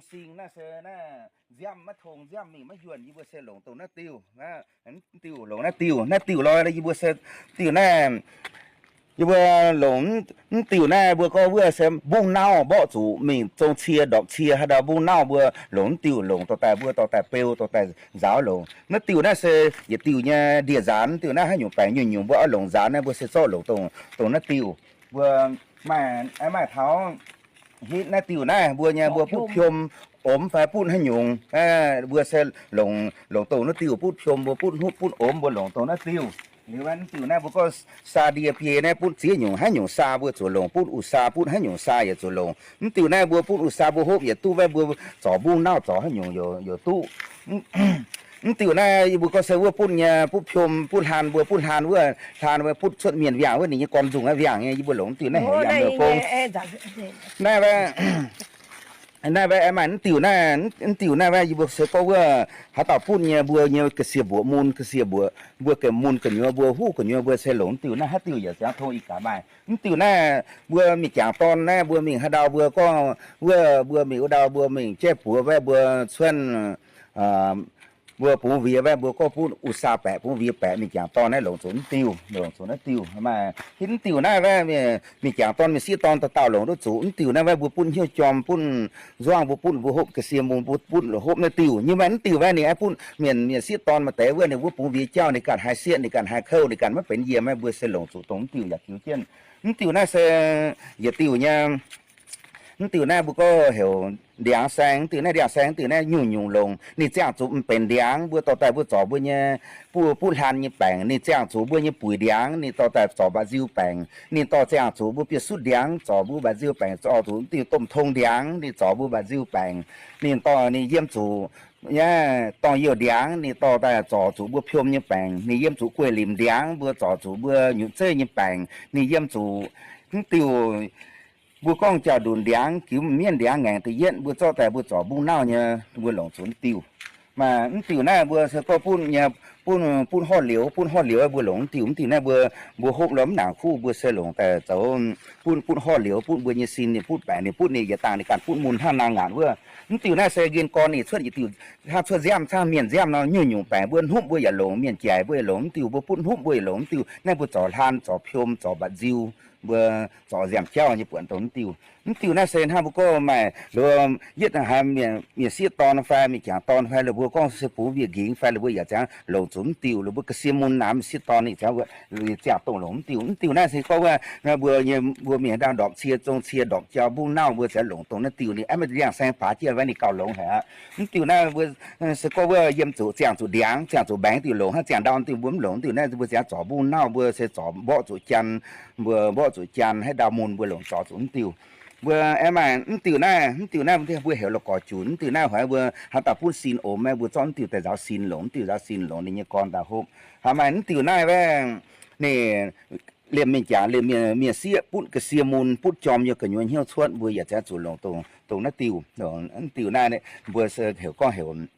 Sing naaiv se naaiv nziaamv maiv tong, nziaamv mingh maiv yuonh, yie mbuo se longc dongh naaiv diuh. Naaiv diuh longc naaiv diuh, naaiv diuh loi yie mbuo se diuh naaiv. Yie mbuo longc mv diuh naaiv mbuo gorngv wuov se mbungv nauv mborqv zuqc mingh zong cie ndorpc cie haaix ndau mbungv nauv mbuo longc mv diuh longc dorh daaih mbuo dorh daaih beu dorh daaih nzaaux longc. Naaiv diuh naaiv se yietc diuh nyei ndie-nzaanx. Diuh naaiv haaix nyungc baengc nyungc-nyungc mbuo oix longc nzaanx naaiv mbuo se zorqv longc dongh naaiv diuh. Mbuo maaih, maaih taux hitv naaiv diuh naaiv mbuo nyei mbuo butv piom omx fai butv haaix nyungc, mbuo se longc, longc dongh naaiv diuh butv piom mbuo butv hnupv butv omx mbuo longc dongh naaiv diuh. Liuz naaiv diuh naaiv mbuo gorngv saa ndie biei naaiv butv ziex nyungc, haaix nyungc saa mbuo zuqc longc, butv uqc saa butv haaix nyungc saa yaac zuqc longc. Mv diuh naaiv mbuo butv uqc saa mbuo hopv yaac duqv, mv baac mbuo zorc mbungv nauv zorc haaix nyungc yaac duqv. Mv diuh naaiv yie mbuo gorngv se wuov butv nyei butv piom butv hlan mbuo butv hlan wuov hlan wuov butv cuotv mienh wiangh wuov ninh nyei gorn nzungh aqv wiangh nyei yie mbuo longc mv diuh naaiv heuc yangh mienh fong. Naaiv, naaiv mv maaih mv diuh naaiv, mv diuh naaiv yie mbuo se gorngv wuov haaix dauh butv nyei mbuo nyei ga'sie mbuoqc mun ga'sie mbuoqc mbuo ga'sie mun gu'nyuoz mbuo huv gu'nyuoz mbuo se longc mv diuh naaiv. Haaix diuh yaac ziangx tong ih gaax maaih. Mv diuh naaiv mbuo mingh jangx dorn naaiv mbuo mingh haaix ndau mbuo gorngv wuov mbuo mingh wuov ndau mbuo mingh jaiv buoz wuov mbuo cuotv mbuo bungx wiex wuov mbuo gorngv butv uqc saa baeqc bungx wiex baeqc mingh jangx dorn naaiv longc zuqc mv diuh, longc zuqc naaiv diuh. Maaih hitv mv diuh naaiv wuov mingh jangx dorn mingh sieqv dorn dauh dauh longc duqv zuqc mv diuh naaiv wuov mbuo butv hnyouv jorm butv nzuangv mbuo butv mbuo hopv ga'sie mun mbuo butv hopv naaiv diuh nyei. Maaih mv diuh wuov ninh aengx butv mienh, mienh sieqv dorn maaih deix wuov ninh wuov bungx wiex jauv ninh ganh haih sieqv ninh ganh haih kouv ninh ganh maiv benx yiem mv diuh se longc zuqc dongh mv diuh yaac tiux jienv. Mv diuh naaiv se yietc diuh nyei. Mv diuh naaiv mbuo gorngv heuc ndiangx saeng, mv diuh naaiv ndiangx saeng, mv diuh naaiv nyungc-nyungc longc. Ninh ziangh zuqc mv benx ndiangx mbuo dorh daaih mbuo zorc mbuo nyei butv, butv hlan nyei baengc. Ninh ziangh zuqc mbuo nyei buic ndiangx ninh dorh daaih zorc mba'nziu baengc. Ninh dorh ziangh zuqc mbuo biauv-sutv ndiangx zorc mbuo mba'nziu baengc, zorc zuqc mv diuh domh tong ndiangx ninh zorc mbuo mba'nziu baengc. Ninh dorh ninh yiem zuqc nyei dorngh youh ndiangx ninh dorh daaih zorc zuqc mbuo piom nyei baengc. Ninh yiem zuqc guei limc ndiangx mbuo zorc zuqc mbuo nyutc zeiv nyei baengc. Ninh yiem zuqc mv diuh mbuo gorngv jauv-ndunc ndiangx, giux mienv ndiangx ngaengc da'yietv mbuo zorqv daaih mbuo zorc mbungv nauv nyei, mbuo longc zuqc mv diuh. Maaih mv diuh naaiv mbuo se gorngv butv nyei, butv, butv horv liouz, butv horv liouz mbuo longc mv diuh. Mv diuh naaiv mbuo, mbuo hopv lorz mv nangc kuv mbuo se longc daaih zoux butv, butv horv liouz, butv mbuo nyei sin ninh butv baengc, ninh butv ninh yietc dangh ninh ganh butv mun hnangv naang ngaanc wuov. Mv diuh naaiv se njien gorn ninh cuotv yietc diuh hnangv cuotv nziaamv, hnangv mienh nziaamv nor, nyungc-nyungc baengc mbuo hnupv mbuo yaac longc, mienh jaic mbuo yaac longc mv diuh, mbuo butv hnupv mbuo yaac longc mv diuh. Naaiv mbuo zorc hlan, zorc piom, zorc mba'nziu, mbuo zorc nziaamv-jauv nyei buonc dongh mv diuh. Mv diuh naaiv se hnangv mbuo gorngv maaih loz-yietv haaix mienh sieqv dorn fai mingh jangc dorn fai lorqc mbuo gorngv se bungx wiev nqingx fai lorqc mbuo yaac ziangx longc zuqc mv diuh. Lorqc mbuo ga'sie mun naaiv mingh sieqv dorn ninh ziangx, ziangx dongh longc mv diuh. Mv diuh naaiv se gorngv wuov mbuo, mbuo mingh haaix ndau ndorpc cie zong cie ndorpc jauv mbungv nauv mbuo ziangx longc dongh naaiv diuh. Ninh aeqv, maaih ndiangx saeng baax jienv wuov ninh gauh longx haic aqv. Mv diuh naaiv mbuo se gorngv wuov yiem zuqc ziangh zuqc ndiangx, ziangh zuqc mbaengx diuh longc, hnangv ziangh ndau diuh mbuo mv longc. Mv diuh naaiv mbuo ziangx zorc mbungv nauv mbuo se zorc mborqv zuqc janx, mbuo mborqv zuqc janx haaix ndau mun mbuo longc zorc zuqc mv diuh. Mbuo aeqv, maaih mv diuh naaiv, mv diuh naaiv mbuo heuc la'gorx junc. Mv diuh naaiv hoiz mbuo haaix dauh butv sin omx aeqv, mbuo zorqv mv diuh daaih nzaaux sin longc, mv diuh nzaaux sin longc ninh nyei gorn daaih hopv. Haaix maaih mv diuh naaiv wuov, ninh liemh mingh jaax liemh mienh sieqv butv ga'sie mun butv jorm nyei gu'nyuoz hnyouv cuotv mbuo yaac ziangx zuqc longc dongh naaiv diuh. Mv diuh naaiv mbuo se heuc gorngv heuc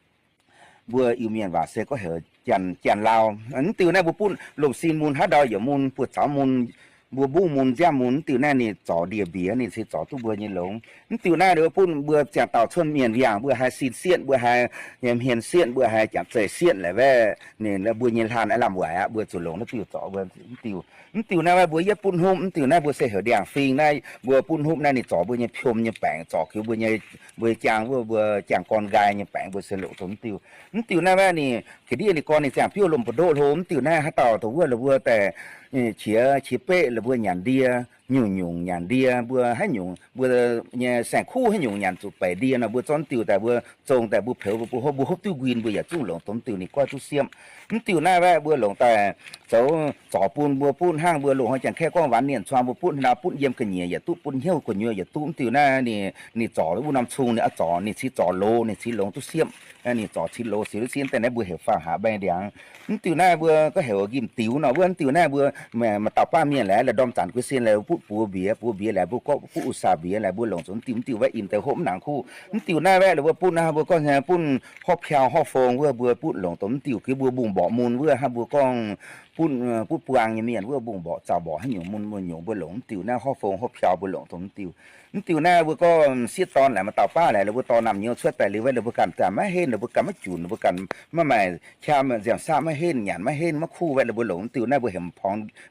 mbuo Iu-Mienh waac se gorngv heuc janx, janx-laau. Mv diuh naaiv mbuo butv lomh sin mun haaix ndau yaac mun, buoz-zaux mun, mbuo mbungv mun, nziaamv mun, mv diuh naaiv ninh zorc ndie-mbieqc ninh se zorc duqv mbuo nyei longx. Mv diuh naaiv ninh butv mbuo ziangh dauh cuotv mienh wiangh mbuo haih sin sieqv, mbuo haih hmien sieqv, mbuo haih jangc zeih sieqv laaix wuov, ninh mbuo nyei hlan aeqv, lamh waaic aqv, mbuo zuqc longc naaiv diuh zorc mbuo mv diuh. Mv diuh naaiv wuov mbuo yietv butv hnupv, mv diuh naaiv mbuo se heuc ndiangx-fing naaiv, mbuo butv hnupv naaiv ninh zorc mbuo nyei piom nyei baengc, zorc giux mbuo nyei, mbuo nyei jaang wuov mbuo jaang gorn nqaai nyei baengc mbuo se longc dongh mv diuh. Mv diuh naaiv wuov ninh ga'ndiev ninh gorn ninh ziangh biouv lomh mbu'ndoqv hlo. Mv diuh naaiv haaix dauh dongh wuov lorqc mbuo daaih qiex, qiex beqv lorqc mbuo nyanc ndie, nyungc-nyungc nyanc ndie, mbuo haaix nyungc mbuo nyei saeng-kuv haaix nyungc nyanc zuqc beic ndie nor, mbuo zorqv mv diuh daaih mbuo zong daaih mbuo peux mbuo, mbuo hopv, mbuo hopv duqv nquin mbuo yaac zungv longc dongh mv diuh ninh goiv duqv siepv. Mv diuh naaiv wuov mbuo longc daaih zoux zorc bun mbuo butv hnangv mbuo loz-hnoi Janx-Kaeqv gorngv วันเนียนชวา mbuo butv haaix ndau butv yiem ga'nyiec yaac duqv, butv hnyouv gu'nyuoz yaac duqv. Mv diuh naaiv ninh, ninh zorc wuov norm cung ninh oix zorc ninh cingx zorc loz ninh cingx longc duqv siepv. Ninh zorc cingx loz cingx duqv siepv daaih naaiv mbuo heuc faam-haaix mbaeng ndiangx. Mv diuh naaiv mbuo gorngv heuc nqimh diux nor wuov. Mv diuh naaiv mbuo maaih dauh baav mienh laaic la'ndorm zanc guei sin laaic butv buoz mbiex, buoz mbiex laaic mbuo gorngv butv uqc saa mbiex laaic mbuo longc zuqc mv diuh, mv diuh wuov im deix hopv mv nangc kuv. Mv diuh naaiv wuov lorqc mbuo butv naaiv mbuo gorngv butv horv piau horv fong wuov mbuo butv longc dongh mv diuh. Giux mbuo mbungv mborqc mun wuov hnangv mbuo gorngv butv, butv buang nyei mienh wuov mbungv mborqc zaux mborqc haaix nyungc mun mbuo nyungc mbuo longc mv diuh naaiv, horv fong horv piaux mbuo longc dongh mv diuv. Mv diuh naaiv mbuo gorngv m'sieqv dorn laaic maaih dauh baav laaic, la'buo dorh naamh nyouz cuotv daaih liuz, la'buo ganh maiv henv, la'buo ganh maiv junc, la'buo ganh maiv maaih qam nziemc saqv, maiv henv nyanc, maiv henv maiv kuv, la'buo longc mv diuh naaiv mbuo heuc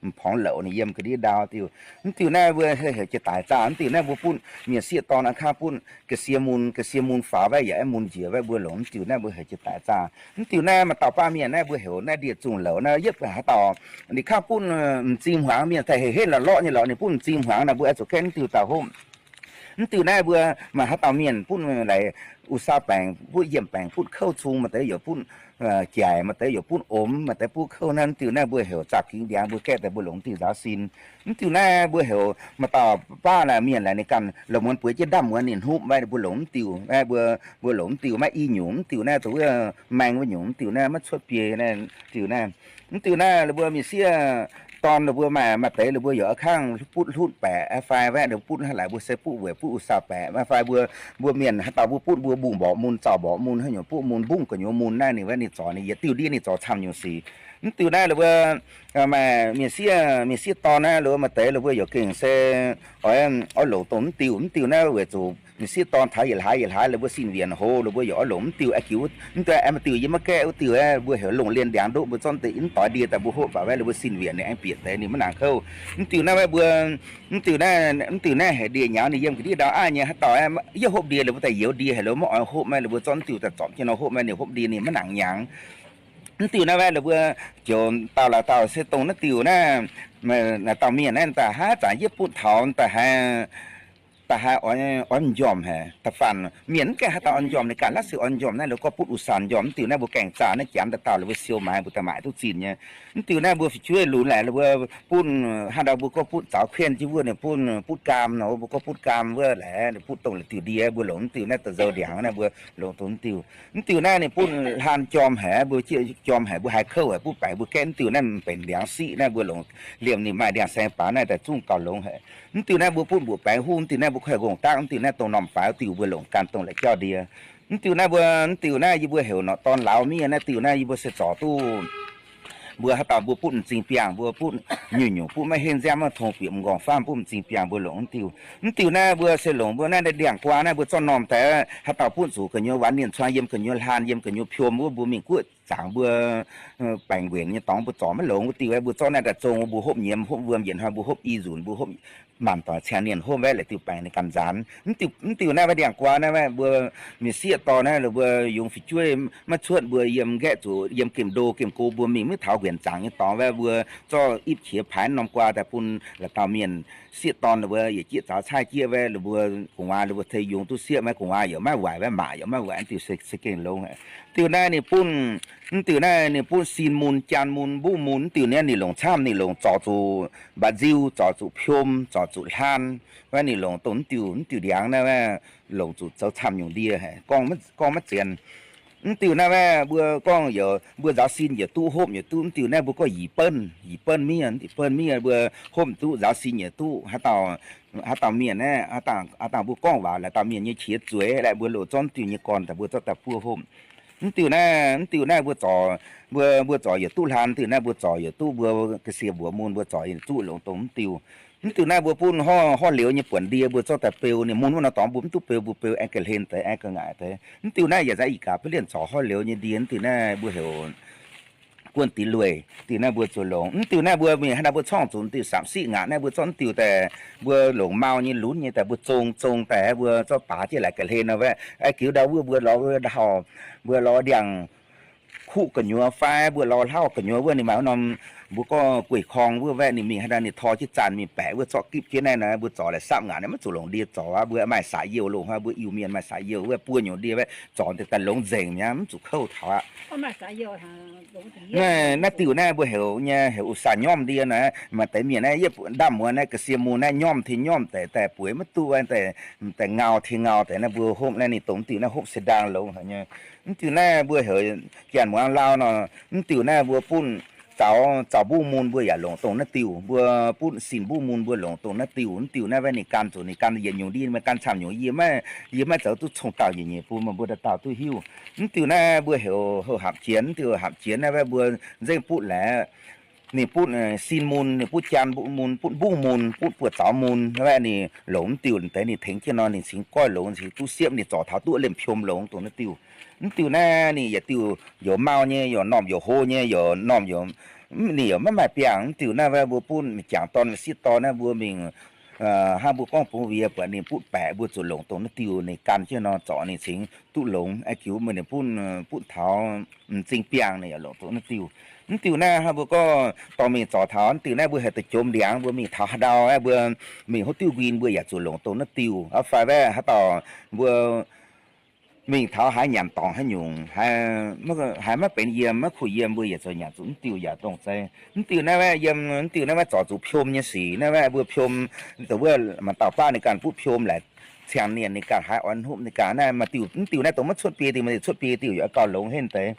m'porngx la'oc ninh yiem ga'ndiev ndau diuh. Mv diuh naaiv mbuo heuc jiex daic zaah. Mv diuh naaiv mbuo butv mienh sieqv dorn a'kangv butv ga'sie mun, ga'sie mun faaux waeqv yaac aeqv mun njiec waeqv, mbuo longc mv diuh naaiv mbuo heuc jiex daic zaah. Mv diuh naaiv maaih dauh baav mienh naaiv mbuo heuc naaiv ndie zungh la'oc naaiv, yietv haaix dauh ninh kangv butv m'zing hmuangx mienh daaih hec henv la'lorqv nyei lorqc, ninh butv m'zing hmuangx naaic, mbuo aengx zuqc gaengh mv diuh dauh hopv. Mv diuh naaiv mbuo maaih haaix dauh mienh butv laaix u saa baengc, butv yiemh baengc, butv kouv cung, maaih deix yaac butv jaic, maaih deix yaac butv omx, maaih deix butv kouv naaiv. Mv diuh naaiv mbuo heuc zaah gingx ndiangx, mbuo gaeqv daaih mbuo longc mv diuh nzaaux sin. Mv diuh naaiv mbuo heuc maaih dauh baav naaic mienh laaic ninh ganh la'muonz bueix jienv ndamv muonz ninh hnupv waeqv, mbuo longc mv diuh, mbuo longc mv diuh maiv i nyungc. Mv diuh naaiv dongh wuov maeng wuov nyungc, mv diuh naaiv maiv cuotv biei naaiv diuh naaiv. Mv diuh naaiv la'mbuo mienh sieqv dorn la'mbuo maaih, maaih deix la'mbuo yaac a'kangv butv hlutv baeqc fai waeqv, butv hnangv laaic mbuo se butv weic butv u saa baeqc fai mbuo, mbuo mienh haaix dauh mbuo butv mbuo mbungv mborqc mun zaux mborqc mun haaix nyungc, butv mun mbungv gu'nyuoz mun naaiv ninh waeqv ninh zorc ninh yietc diuh ndiev ninh zorc camv nyungc sic. Mv diuh naaiv la'mbuo maaih mienh sieqv, mienh sieqv dorn naaiv la'mbuo maaih deix la'mbuo yaac gengh se oix, oix longc dongh mv diuh. Mv diuh naaiv weic zuqc mienh sieqv dorn taux yietc hlaax yietc hlaax la'mbuo sin wienc hoz la'mbuo yaac oix longc mv diuh, aqv jiuc mv diuh, mv diuh aengx maaih diuh yie maiv gaeqv wuov diuh, mbuo heuc longc lienh ndiangx ndoqv mbuo zorqv deix mv doix ndie daaih mbuo hopv baac waeqv la'mbuo sin wienc ninh aengx bieqc deix ninh maiv nangc kouv. Mv diuh naaiv mbuo, mv diuh naaiv, mv diuh naaiv heuc ndie nyaux ninh yiem ga'ndiev ndau aqv nyei, haaix dauh yaac hopv ndie la'mbuo daaih youz ndie heuc la'mbuo maiv oix hopv, maiv la'mbuo zorqv mv diuh daaih zorpc jienv nor hopv, maiv ninh hopv ndie ninh maiv nangc nyangx. Mv diuh naaiv waeqv la'mbuo joux dauh laaix dauh se dongh naaiv diuh naaiv, naaiv dauh mienh naaiv daaih haaix zanc yietv butv taux daaih haaix, daaih haaix oix m'njormh haic. Da'faanh mienh mv gaengh haaix dauh oix m'njormh, ninh ganh la'sic oix m'njormh naaiv, la'gorngv butv u saan m'njormh. Mv diuh naaiv mbuo gaengh zaah naaiv janx daaih dauh la'mbuo siou maaiz mbuo daaih maaic duqv zinh nyei. Mv diuh naaiv mbuo fu'jueiv lunx laaic, mbuo butv haaix ndau mbuo gorngv butv zaux kuenv jienv wuov ninh butv, butv gaam nor, mbuo gorngv butv gaam wuov laaic, butv dongh la'diuh ndie mbuo longc mv diuh naaiv da'nzou ndiangx naaiv mbuo longc dongh mv diuh. Mv diuh naaiv ninh butv hlaan jorm haic, mbuo jieqv jorm haic, mbuo haiz kouv haic, butv baengc mbuo gaeqv mv diuh naaiv m'benc ndiangx siqv naaiv mbuo longc liemh ninh maaih ndiangx-saeng baaux naaiv daaih zungv gauh longx haic. Mv diuh naaiv mbuo butv mbuoqc baengx huv, mv diuh naaiv mbuo kuaih ngongh dakv, mv diuh naaiv dongh normh faix diuh mbuo longc gan dongh la'jauv ndie. Mv diuh naaiv mbuo, mv diuh naaiv yie mbuo heuc norqc dorn lauz miev naaiv diuh naaiv yie mbuo se zorc duqv mbuo haaix dauh mbuo butv m'zing biangh, mbuo butv nyungc-nyungc butv maiv henv nziaamv maiv tong bieqc m'nqorngv faam butv m'zing biangh mbuo longc mv diuh. Mv diuh naaiv mbuo se longc mbuo naaiv ndiangx-guaa naaiv mbuo zorqv normh daaih haaix dauh butv zuqc gu'nyuoz waanx nienh cuang yiem gu'nyuoz hlaan yiem gu'nyuoz piom wuov mbuo mingh guoqv zaangc mbuo baengc nquenc nyei dorngx mbuo zorc maiv longx wuov diuh, mbuo zorqv naaiv daaih zong mbuo hopv nyiemz hopv wuom yietc hnoi mbuo hopv i nzunc mbuo hopv mangc doic ciangv nienh hopv waeqv la'diuh baengc ninh ganh nzaanx. Mv diuh naaiv mbuo ndiangx-guaa naaiv mbuo mienh sieqv dorh naaiv mbuo yungz fu'jueiv maiv cuotv mbuo yiem nqaeqv zuqc yiem gemh ndo gemh go mbuo mingh maiv taux nquenc zaangc nyei dorngx waeqv mbuo zorqv ipv qiex paaix norm guaa daaih bun la'dauh mienh sieqv dorn mbuo yietc jieqv zaux caaiv jieqv waeqv mbuo gu'nguaaz mbuo tei yungz duqv sieqv maiv gu'nguaaz yaac maiv waaic maiv maac yaac maiv waaic diuh se gengh longx. Diuh naaiv ninh bun, mv diuh naaiv ninh bun sin mun, jaan mun, mbuv mun, mv diuh naaiv ninh longc camv, ninh longc zorc zuqc mba'nziu, zorc zuqc piom, zorc zuqc hlaan, waeqv ninh longc dongh mv diuh, mv diuh ndiangx naaiv longc zuqc zoux camv nyungc ndie, gorngv maiv zienx. Mv diuh naaiv waeqv mbuo gorngv yoc mbuo nzaaux sin yietc duqv, hopv yietc duqv. Mv diuh naaiv mbuo gorngv yietc benv, yietc benv miev, yietc benv miev mbuo hopv duqv, nzaaux sin yietc duqv. Haaix dauh mienh naaiv, haaix dauh mbuo gorngv waac la'dauh mienh nyei qiex zueiz laeh mbuo loz-zorn diuh nyei gorn daaih mbuo zorqv daaih buov hopv. Mv diuh naaiv, mv diuh naaiv mbuo zorc, mbuo, mbuo zorc yietc duqv hlaan. Mv diuh naaiv mbuo zorc yietc duqv, mbuo ga'sie mbuoqc mun mbuo zorc yietc duqv longc dongh mv diuh. Mv diuh naaiv mbuo bun horv, horv liouz nyei buonc ndie mbuo zorqv daaih beu ninh mun wuov nor dorngx mbuo mv duqv beu, mbuo beu aengx ga'hlen deix, aengx ga'ngaaic deix. Mv diuh naaiv yaac nzaaix ih gaax ba'lienv zorc horv liouz nyei ndie. Mv diuh naaiv mbuo heuc guon dix lui. Diuh naaiv mbuo zuqc longc. Mv diuh naaiv mbuo mingh haaix nor mbuo corngh zuqc diuh samc siqv ngaanc naaiv mbuo zorqv diuh daaih, mbuo longc mau nyei lunx nyei daaih mbuo zong, zong daaih mbuo zorqv baax jienv laaix ga'hlen nor waeqv, aengx giux ndau wuov mbuo lorz wuov ndau, mbuo lorz ndiangx kuqv gu'nyuoz fai mbuo lorz hlauv gu'nyuoz wuov ninh maaih wuov norm mbuo gorngv gueix korng wuov waeqv ninh mingh haaix nor ninh tor jienv zaanh mingh baeqc wuov zorqv gipv jienv naaiv nor mbuo zorc laaix samv ngaanc naaiv maiv zuqc longc ndie zorc aqv. Mbuo maaih saax youh loz-hnoi mbuo Iu-Mienh maaih saax youh wuov buo nyungc ndie waeqv zorc daaih longx nzengc mi'aqv, mv zuqc kouv taux aqv. Naaiv diuh naaiv mbuo heuc nyei heuc u saa nyormv ndie naaiv. Maaih deix mienh naaiv yietv ndamv muonz naaiv ga'sie mun naaiv nyormv tengx nyormv deix daaih bueix maiv duqv daaih ngau tengx ngau deix naaiv mbuo hopv naaiv ninh dongh diuh naaiv hopv se ndaang longx haic nyei. Mv diuh naaiv mbuo heuc janx muangx lauh nor, mv diuh naaiv mbuo bun zaux, zaux mbuv mun mbuo yaac longc dongh naaiv diuh, mbuo bun sin mbuv mun mbuo longc dongh naaiv diuh. Mv diuh naaiv waeqv ninh gan zuqc ninh gan yietc nyungc ndie, maiv gan camv nyungc. Yie maiv, yie maiv zoux duqv cong-dauh nyiec nyeic bun meih mbuo dauh dauh duqv hiuv. Mv diuh naaiv mbuo heuc houh hapc jienx. Mv diuh hapc jienx naaiv waeqv mbuo nzengc butv laeqv ninh butv sin mun, ninh butv jaan mun, butv mbungv mun, butv buoz-zaux mun, naaiv ninh longc mv diuh deix ninh tengx jienv nor ninh cingx goiv longx, ninh cingx duqv siepv, ninh zorc taux duqv liemh piom longx dongh naaiv diuh. Mv diuh naaiv ninh yietc diuh youc mau nyei, youc normh youc hlo nyei, youc normh youc, ninh youc maiv maaih biangh. Mv diuh naaiv mbuo butv mingh jangc dorn sieqv dorn naaiv mbuo mingh hnangv mbuo gorngv bungx wiex buatc ninh butv baeqc mbuo zuqc longc dongh naaiv diuh ninh gan jienv nor zorc ninh cingx duqv longx. Aa jiux meih ninh butv, butv taux m'zing biangh ninh yaac longc dongh naaiv diuh. Mv diuh naaiv hnangv mbuo gorngv dorh mingh zorc taux mv diuh naaiv mbuo heuc da'jomx ndiangx, mbuo mingh taux haaix ndau mbuo mingh hov diuh nquin mbuo yaac zuqc longc dongh naaiv diuh. Fai wuov haaix dauh mbuo mingh taux haaix nyanc dorngc haaix nyungc, haaix maiv benx yiem, maiv kuh yiem, mbuo yietc zoux nyanc zuqc mv diuh yaac dongh zeiv. Mv diuh naaiv yiem, mv diuh naaiv zorc zuqc piom nyei sic. Naaiv mbuo piom, dongh wuov maaih dauh baav ninh ganh butv piom laaic, ciangx nienh ninh ganh haiz oix hnupv ninh ganh naaiv maaih diuh, mv diuh naaiv dongh maiv cuotv biei diuh, maaih diuh cuotv biei diuh yaac gauh longx henv deix.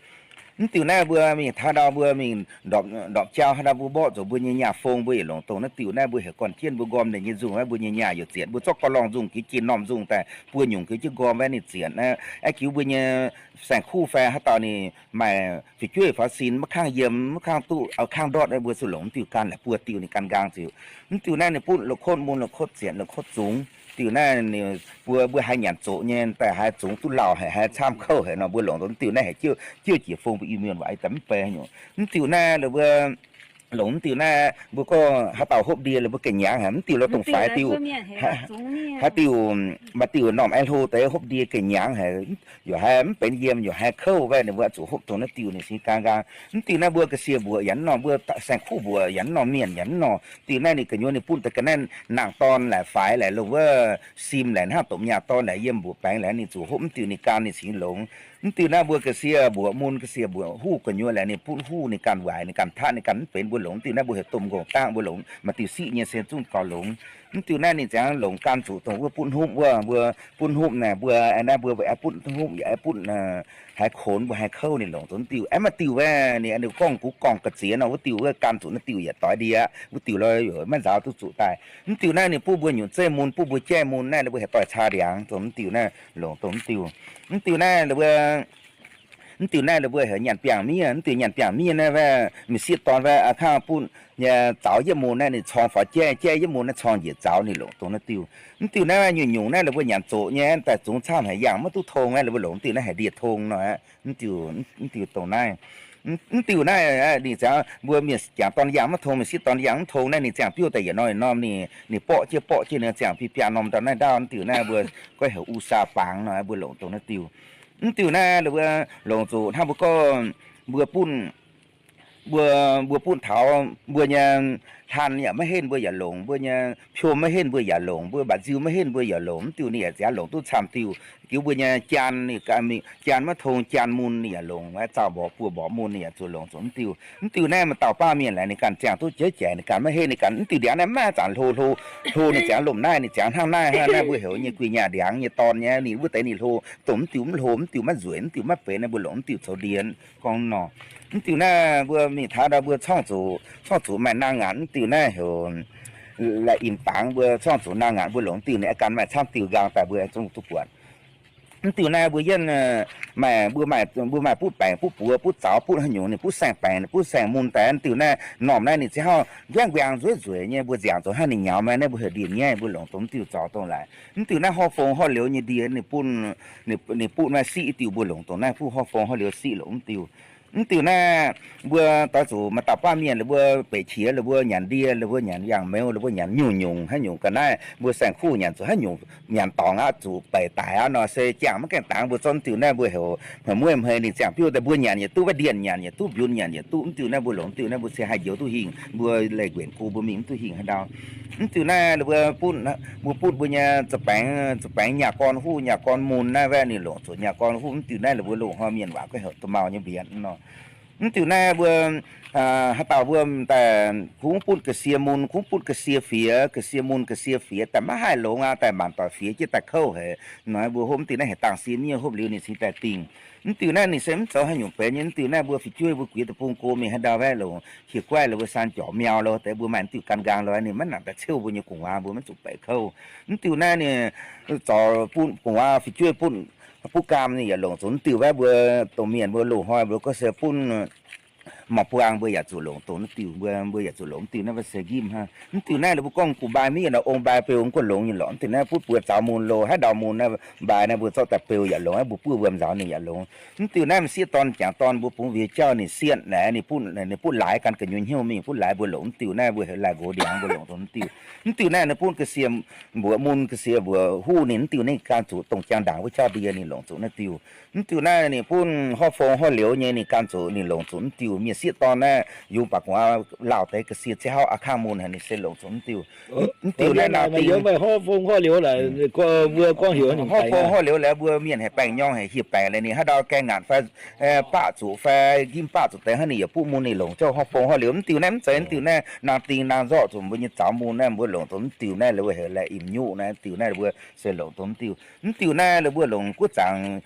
Mv diuh naaiv mbuo mingh taux ndau mbuo mingh ndorpc jauv haaix ndau mbuo mborqv zuqc mbuo nyei nyaah fong mbuo yietc longc dongh naaiv diuh naaiv mbuo heuc gorn jienv mbuo nqorm ninh nyei nzungh, mbuo nyei nyaah youc zietc, mbuo zorqv gorx lorngh nzungh jiex jiex normh nzungh daaih buo nyungc jiex jienv nqorm wuov ninh zietc naaiv. Aa jiux mbuo nyei saeng-kuv fai haaix dauh ninh maaih fu'jueiv faaux sin maiv kangv yiem, maiv kangv duqv, kangv ndortv, mbuo zuqc longc mv diuh gan laaic buo diuh ninh gan nqaang ziouc. Mv diuh naaiv ninh butv la'kotv mun, la'kotv zietc, la'kotv zungx. Diuh naaiv ninh mbuo, mbuo haiz nyanc zoqc nyei daaih haiz zungx duqv lauh haic, haiz camv kouv haic nor mbuo longc dongh mv diuh naaiv heuc jiouv jiex fong mbuo Iu-Mienh waac daaih mv bei nyungc. Mv diuh naaiv la'buo longc mv diuh naaiv mbuo gorngv haaix dauh hopv ndie la'buo ga'nyangx haic, mv diuh lorz dongh faix diuh, haaix diuh, maaih diuh normh aengx hlo deix hopv ndie ga'nyangx haic, yaac haiz mv benx yiem, yaac haiz kouv wuov ninh mbuo zuqc hopv dongh naaiv diuh ninh cingx gan nqaang. Mv diuh naaiv mbuo ga'sie mbuoqc yaac mv normh, mbuo saeng-kuv mbuoqc yaac mv normh, mienh yaac mv normh. Diuh naaiv ninh gu'nyuoz ninh butv deix ga'naaiv nangh dorn laaic faix laaic longc wuov sim laaic hnangv dopc nyaah dorn laaic yiem mbuoqc baengx laaic ninh zuqc hopv mv diuh ninh gan ninh cingx longx. Mv diuh naaiv mbuo ga'sie mbuoqc mun, ga'sie mbuoqc huv gu'nyuoz laaic ninh butv huv ninh ganh waaic, ninh ganh taqv, ninh ganh mv benx mbuo longc. Mv diuh naaiv mbuo heuc domh nqongh dangv mbuo longc, maaih diuh siqv nyei se zungv gauh longx. Mv diuh naaiv ninh ziangx longc gan zuqc dongh wuov butv hopv wuov, mbuo butv hopv naaic mbuo naaiv mbuo aengx butv hopv yaac aengx butv haiz konx mbuo haiz kouv ninh longc dongh mv diuh. Aengx maaih diuh wuov ninh, ninh gorngv gux gorngv ga'ziex nor wuov diuh wuov gan zuqc naaiv diuh yaac doix ndie aqv, wuov diuh lorz yaac maiv nzaaux duqv zuqc daaih. Mv diuh naaiv ninh butv mbuo nyungc zeiv mun, butv mbuo jaiv mun naaiv ninh mbuo heuc doix caa ndiangx dongh mv diuh naaiv longc dongh mv diuh. Mv diuh naaiv ninh mbuo Mv diuh naaiv ninh mbuo heuc nyanc biangh miev. Mv diuh nyanc biangh miev naaiv wuov, mienh sieqv dorn wuov, aa, kangv butv nyei zaux yietv mun naaiv ninh corng faaux jaiv, jaiv yietv mun naaiv corng njiec zaux ninh longc dongh naaiv diuh. Mv diuh naaiv nyungc-nyungc naaiv ninh mbuo nyanc zoqc nyei daaih zungx camv haic, yangh maiv duqv tong naaiv, ninh mbuo longc mv diuh naaiv heuc ndie tong nor. Mv diuh, mv diuh dongh naaiv, mv diuh naaiv ninh ziangx mbuo mienh jangc dorn yangh maiv tong, mienh sieqv dorn yangh mv tong naaiv ninh ziangh biouv daaih yietc norm yietc norm ninh, ninh borqv jienv borqv jienv ninh ziangh biaa biaa norm ndau naaiv ndaauv. Mv diuh naaiv mbuo goiv heuc u saa bangx nor, mbuo longc dongh naaiv diuh. Mv diuh naaiv mbuo longc zuqc hnangv mbuo gorngv mbuo butv, mbuo, mbuo butv taux mbuo nyei hlan yaac maiv henv mbuo yaac longc, mbuo nyei piom maiv henv mbuo yaac longc, mbuo mba'nziu maiv henv mbuo yaac longc. Mv diuh ninh yaac ziangx longc duqv camv diuh. Jiuc mbuo nyei jaan, jaan maiv tong, jaan mun ninh yaac longc, zaux mborqv buo mborqv mun ninh yaac zuqc longc zuqc mv diuh. Mv diuh naaiv maaih dauh baav mienh laaic ninh ganh ziangh duqv jeiv jaic ninh ganh maiv henv, ninh ganh mv diuh ndiangx naaiv maiv zanc hlo, hlo, hlo ninh ziangx lomh naaiv, ninh ziangx hnangv naaiv, hnangv naaiv mbuo heuc nyei guih nyaah ndiangx nyei dorn nyei, ninh wuov deix ninh hlo, dongh mv diuh mv hlo, mv diuh maiv nzueic, mv diuh maiv benx, mbuo longc mv diuh coux ndie. Gorngv nor, mv diuh naaiv mbuo mingh taux ndau mbuo corngv zuqc, corngv zuqc maaih naang ngaanc, mv diuh naaiv heuc la'inc bangx, mbuo corngv zuqc naang ngaanc mbuo longc mv diuh ninh aengx gan maaih camv diuh nqaang daaih mbuo aengx zungv duqv buatc. Mv diuh naaiv mbuo yienh maaih, mbuo maaih, mbuo maaih butv baengc, butv buoz, butv zaux, butv haaix nyungc, ninh butv saeng-baengc, butv saeng-mun daaih. Mv diuh naaiv normh naaiv ninh ziangh hauv nquaeng nqueang nzueic nzueic nyei, mbuo nziangc zoux hnangv ninh nyaux maiv, naaiv mbuo heuc ndin nyaiv, mbuo longc dongh mv diuh zaux dongh laaix. Mv diuh naaiv horv fong horv liouz nyei ndie ninh butv, ninh butv maaih siqv diuh, mbuo longc dongh naaiv butv horv fong horv liouz siqv longc mv diuh. Mv diuh naaiv mbuo doix zuqc maaih dauh baav mienh la'buo beic qiex, la'buo nyanc ndie, la'buo nyanc yangh meuz, la'buo nyanc nyungc-nyungc haaix nyungc ga'naaiv, mbuo saeng-kuv nyanc zuqc haaix nyungc nyanc dorngc aqv, zuqc beic daic aqv nor se jangh maiv gaengh dangx. Mbuo zorqv mv diuh naaiv mbuo heuc hmei mueiv hmei ninh ziangh biouv daaih mbuo nyanc yietc duqv, wuov ndienh nyanc yietc duqv, mbiunx nyanc yietc duqv. Mv diuh naaiv mbuo longc mv diuh naaiv mbuo se haih njoux duqv hingh, mbuo leih nquenc go mbuo mingh mv duqv hingh haaix ndau. Mv diuh naaiv mbuo butv, mbuo butv mbuo nyei za'baengx, za'baengx nyaah gorn huv, nyaah gorn mun naaiv wuov ninh longc zuqc nyaah gorn huv. Mv diuh naaiv la'buo loz-hnoi mienh waac gorngv heuc domh mau nyei mbienx nor. Mv diuh naaiv mbuo haaix dauh mbuo daaih kungx butv ga'sie mun, kungx butv ga'sie fiex, ga'sie mun ga'sie fiex daaih maiv haih longx aqv, daaih maanc doic fiex jienv daaih kouv haic. Nor mbuo hopv mv diuh naaiv heuc dangh sie miev, hopv liuz ninh cingx daaih dingh. Mv diuh naaiv ninh se mv zoux haaix nyungc benx nyei. Mv diuh naaiv mbuo fu'jueiv mbuo guix deic-bung go mingh haaix ndau wuov longc qiex guaiv la'buo san jorc miau lo deix mbuo maaih mv diuh gan nqaang lo ninh maiv nangc daaih ceuv mbuo nyei gu'nguaaz, mbuo maiv zuqc baeqc kouv. Mv diuh naaiv ninh zorc butv gu'nguaaz fu'jueiv butv, butv gaam ninh yaac longc zuqc mv diuh wuov mbuo domh mienh mbuo loz-hnoi mbuo gorngv se butv Maaih buang mbuo yaac zuqc longc dongh naaiv diuh, mbuo, mbuo yaac zuqc longc mv diuh naaiv mv se nqimv hnangv. Mv diuh naaiv ninh mbuo gorngv gu'mbaaih mienh naaic ong-mbaaih beu mv guanh longx nyei lorqc. Mv diuh naaiv butv buoz zaux mun loh, haaix ndau mun naaiv mbaaih naaiv mbuo zorqv daaih beu yaac longx, mbuo buov wuom nzaaux ninh yaac longx. Mv diuh naaiv m'sieqv dorn jangc dorn mbuo bungx wiex jauv ninh sietv naaic, ninh butv, ninh butv laaix gan gu'nyuoz hnyouv mingh, butv laaix mbuo longc mv diuh naaiv, mbuo heuc laaix nqox ndiangx mbuo longc dongh mv diuh. Mv diuh naaiv ninh butv ga'sie mbuoqc mun, ga'sie mbuoqc huv ninh mv diuh naaiv ganh zuqc dongh jangx ndaangc wuov jauv ndie ninh longc zuqc naaiv diuh. Mv diuh naaiv ninh butv horv fong horv liouz nyei ninh ganh zuqc ninh longc zuqc mv diuh. Mienh sieqv dorn naaiv yungz baac gu'nguaaz lauh deix ga'sie ciev hauv a'kangv mun haic ninh se longc zuqc mv diuh. Mv diuh naaiv nangh dingh horv fong horv liouz laaix, mbuo gorngv heuc horv fong horv liouz laaix mbuo mienh haiz baengh nyorng haiz hieh baengc laaix ninh haaix ndau gaengh ngaanc fai baqv zuqc fai njimv baqv zuqc deix hnangv ninh yaac butv mun ninh longc zouv horv fong horv liouz. Mv diuh naaiv mv zeiz, mv diuh naaiv nangh dingh nangh nzorqv zuqc mbuo nyei zaux mun naaiv mbuo longc dongh mv diuh naaiv, la'buo heuc la'im nyuqv naaiv, mv diuh naaiv la'buo se longc dongh mv diuh. Mv diuh naaiv la'buo longc guoqv zaangc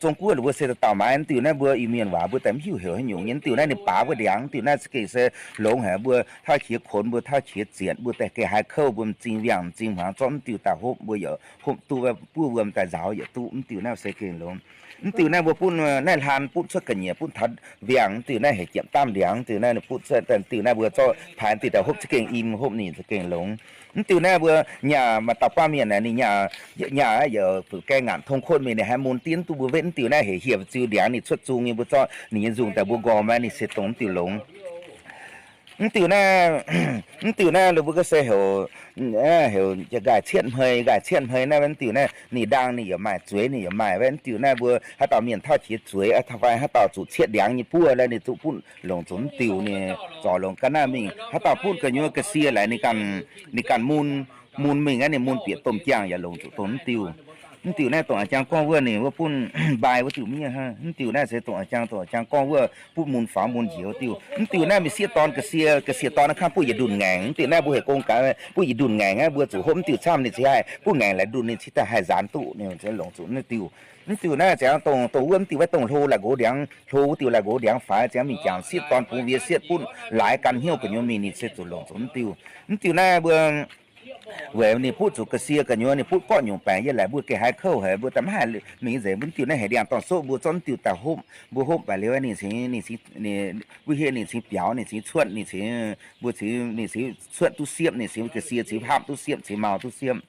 Zong-Guoqv la'buo se dauh dauh maaiz, mv diuh naaiv mbuo Iu-Mienh waac mbuo daaih mv hiuv heuc haaix nyungc nyei. Mv diuh naaiv ninh baaux mbuo ndiangx, mv diuh naaiv za'gengh se longx haic, mbuo tauv qiex konx, mbuo tauv qiex zietc, mbuo daaih geh haaix kouv, mbuo m'zing wiangh m'zing hmuangx zorqv mv diuh daaih hopv, mbuo yaac hopv duqv, buov wuom daaih nzaaux yaac duqv. Mv diuh naaiv se gengh longx. Mv diuh naaiv mbuo butv naaiv hlan butv cuotv ga'nyiec butv taux ndiangx, mv diuh naaiv heuc jiepv daamv ndiangx, mv diuh naaiv ninh butv cuotv, mv diuh naaiv mbuo zorqv paaix mv diuh daaih hopv za'gengh im, hopv ninh za'gengh longx. Mv diuh naaiv mbuo nyaah maaih dauh baamh mienh naaic ninh nyaah, nyaah yaac fu'jueiv gaengh ngaanc tong kuotv mingh ninh haiz mun diev duqv mbuo wetv, mv diuh naaiv heuc hieh ziux ndiangx ninh cuotv zung nyei, mbuo zorqv ninh nyei nzung daaih mbuo nqormh naaiv ninh se dongh mv diuh longx. Mv diuh naaiv, mv diuh naaiv mbuo gorngv se heuc, heuc nqaai cietv hmei, nqaai cietv hmei naaiv, mv diuh naaiv ninh ndaang ninh yaac maaih, zueiz ninh yaac maaih. Mv diuh naaiv mbuo haaix dauh mienh tauv qiex zueiz fai haaix dauh zuqc cietv ndiangx nyei buov laaix ninh zuqc butv longc zuqc mv diuh ninh zorc longc ga'naaiv mingh. Haaix dauh butv gu'nyuoz ga'sie laaix ninh ganh, ninh ganh mun, mun mingh aqv, ninh mun bieqc domh jaangh yaac longc zuqc dongh mv diuh. Mv diuh naaiv dongh a'jang gorngv wuov ninh wuov butv mbai wuov diuh miev hnangv. Mv diuh naaiv se dongh a'jang, dongh a'jang gorngv wuov butv mun faaux mun njiec wuov diuh. Mv diuh naaiv mingh sieqv dorn ga'sie, ga'sie dorn naaiv kangv butv yietc ndunh ngaengc. Mv diuh naaiv mbuo heuc gong gaax butv yietc ndunh ngaengc aqv, mbuo zuqc hopv mv diuh camv ninh cingx haih butv ngaengc laaix ndunh ninh cingx daaih haih nzaanx duqv, ninh longc zuqc naaiv diuh. Mv diuh naaiv ziangx dongh, dongh wuov mv diuh waaiv dongh hlo laaix nqox ndiangx, hlo wuov diuh laaix nqox ndiangx faix ziangx mingh jangx sieqv dorn bungx wiex sieqv butv laaix gan hnyouv gu'nyuoz mingh ninh se zuqc longc zuqc mv diuh. Mv diuh naaiv mbuo weic ninh butv zuqc ga'sie gu'nyuoz ninh butv gorqv nyungc baengc yie laaic mbuo geh haaix kouv haic mbuo daaih maiv haih mingh nzengc. Mv diuh naaiv heuc ndiangx-dorn-soqv mbuo zorqv mv diuh daaih hopv, mbuo hopv baac liuz ninh cingx, ninh cingx, mbuo hieh ninh cingx biaux, ninh cingx cuotv, ninh cingx, mbuo cingx, ninh cingx cuotv duqv siepv, ninh cingx ga'sie cingx hapv duqv siepv, cingx mau duqv siepv.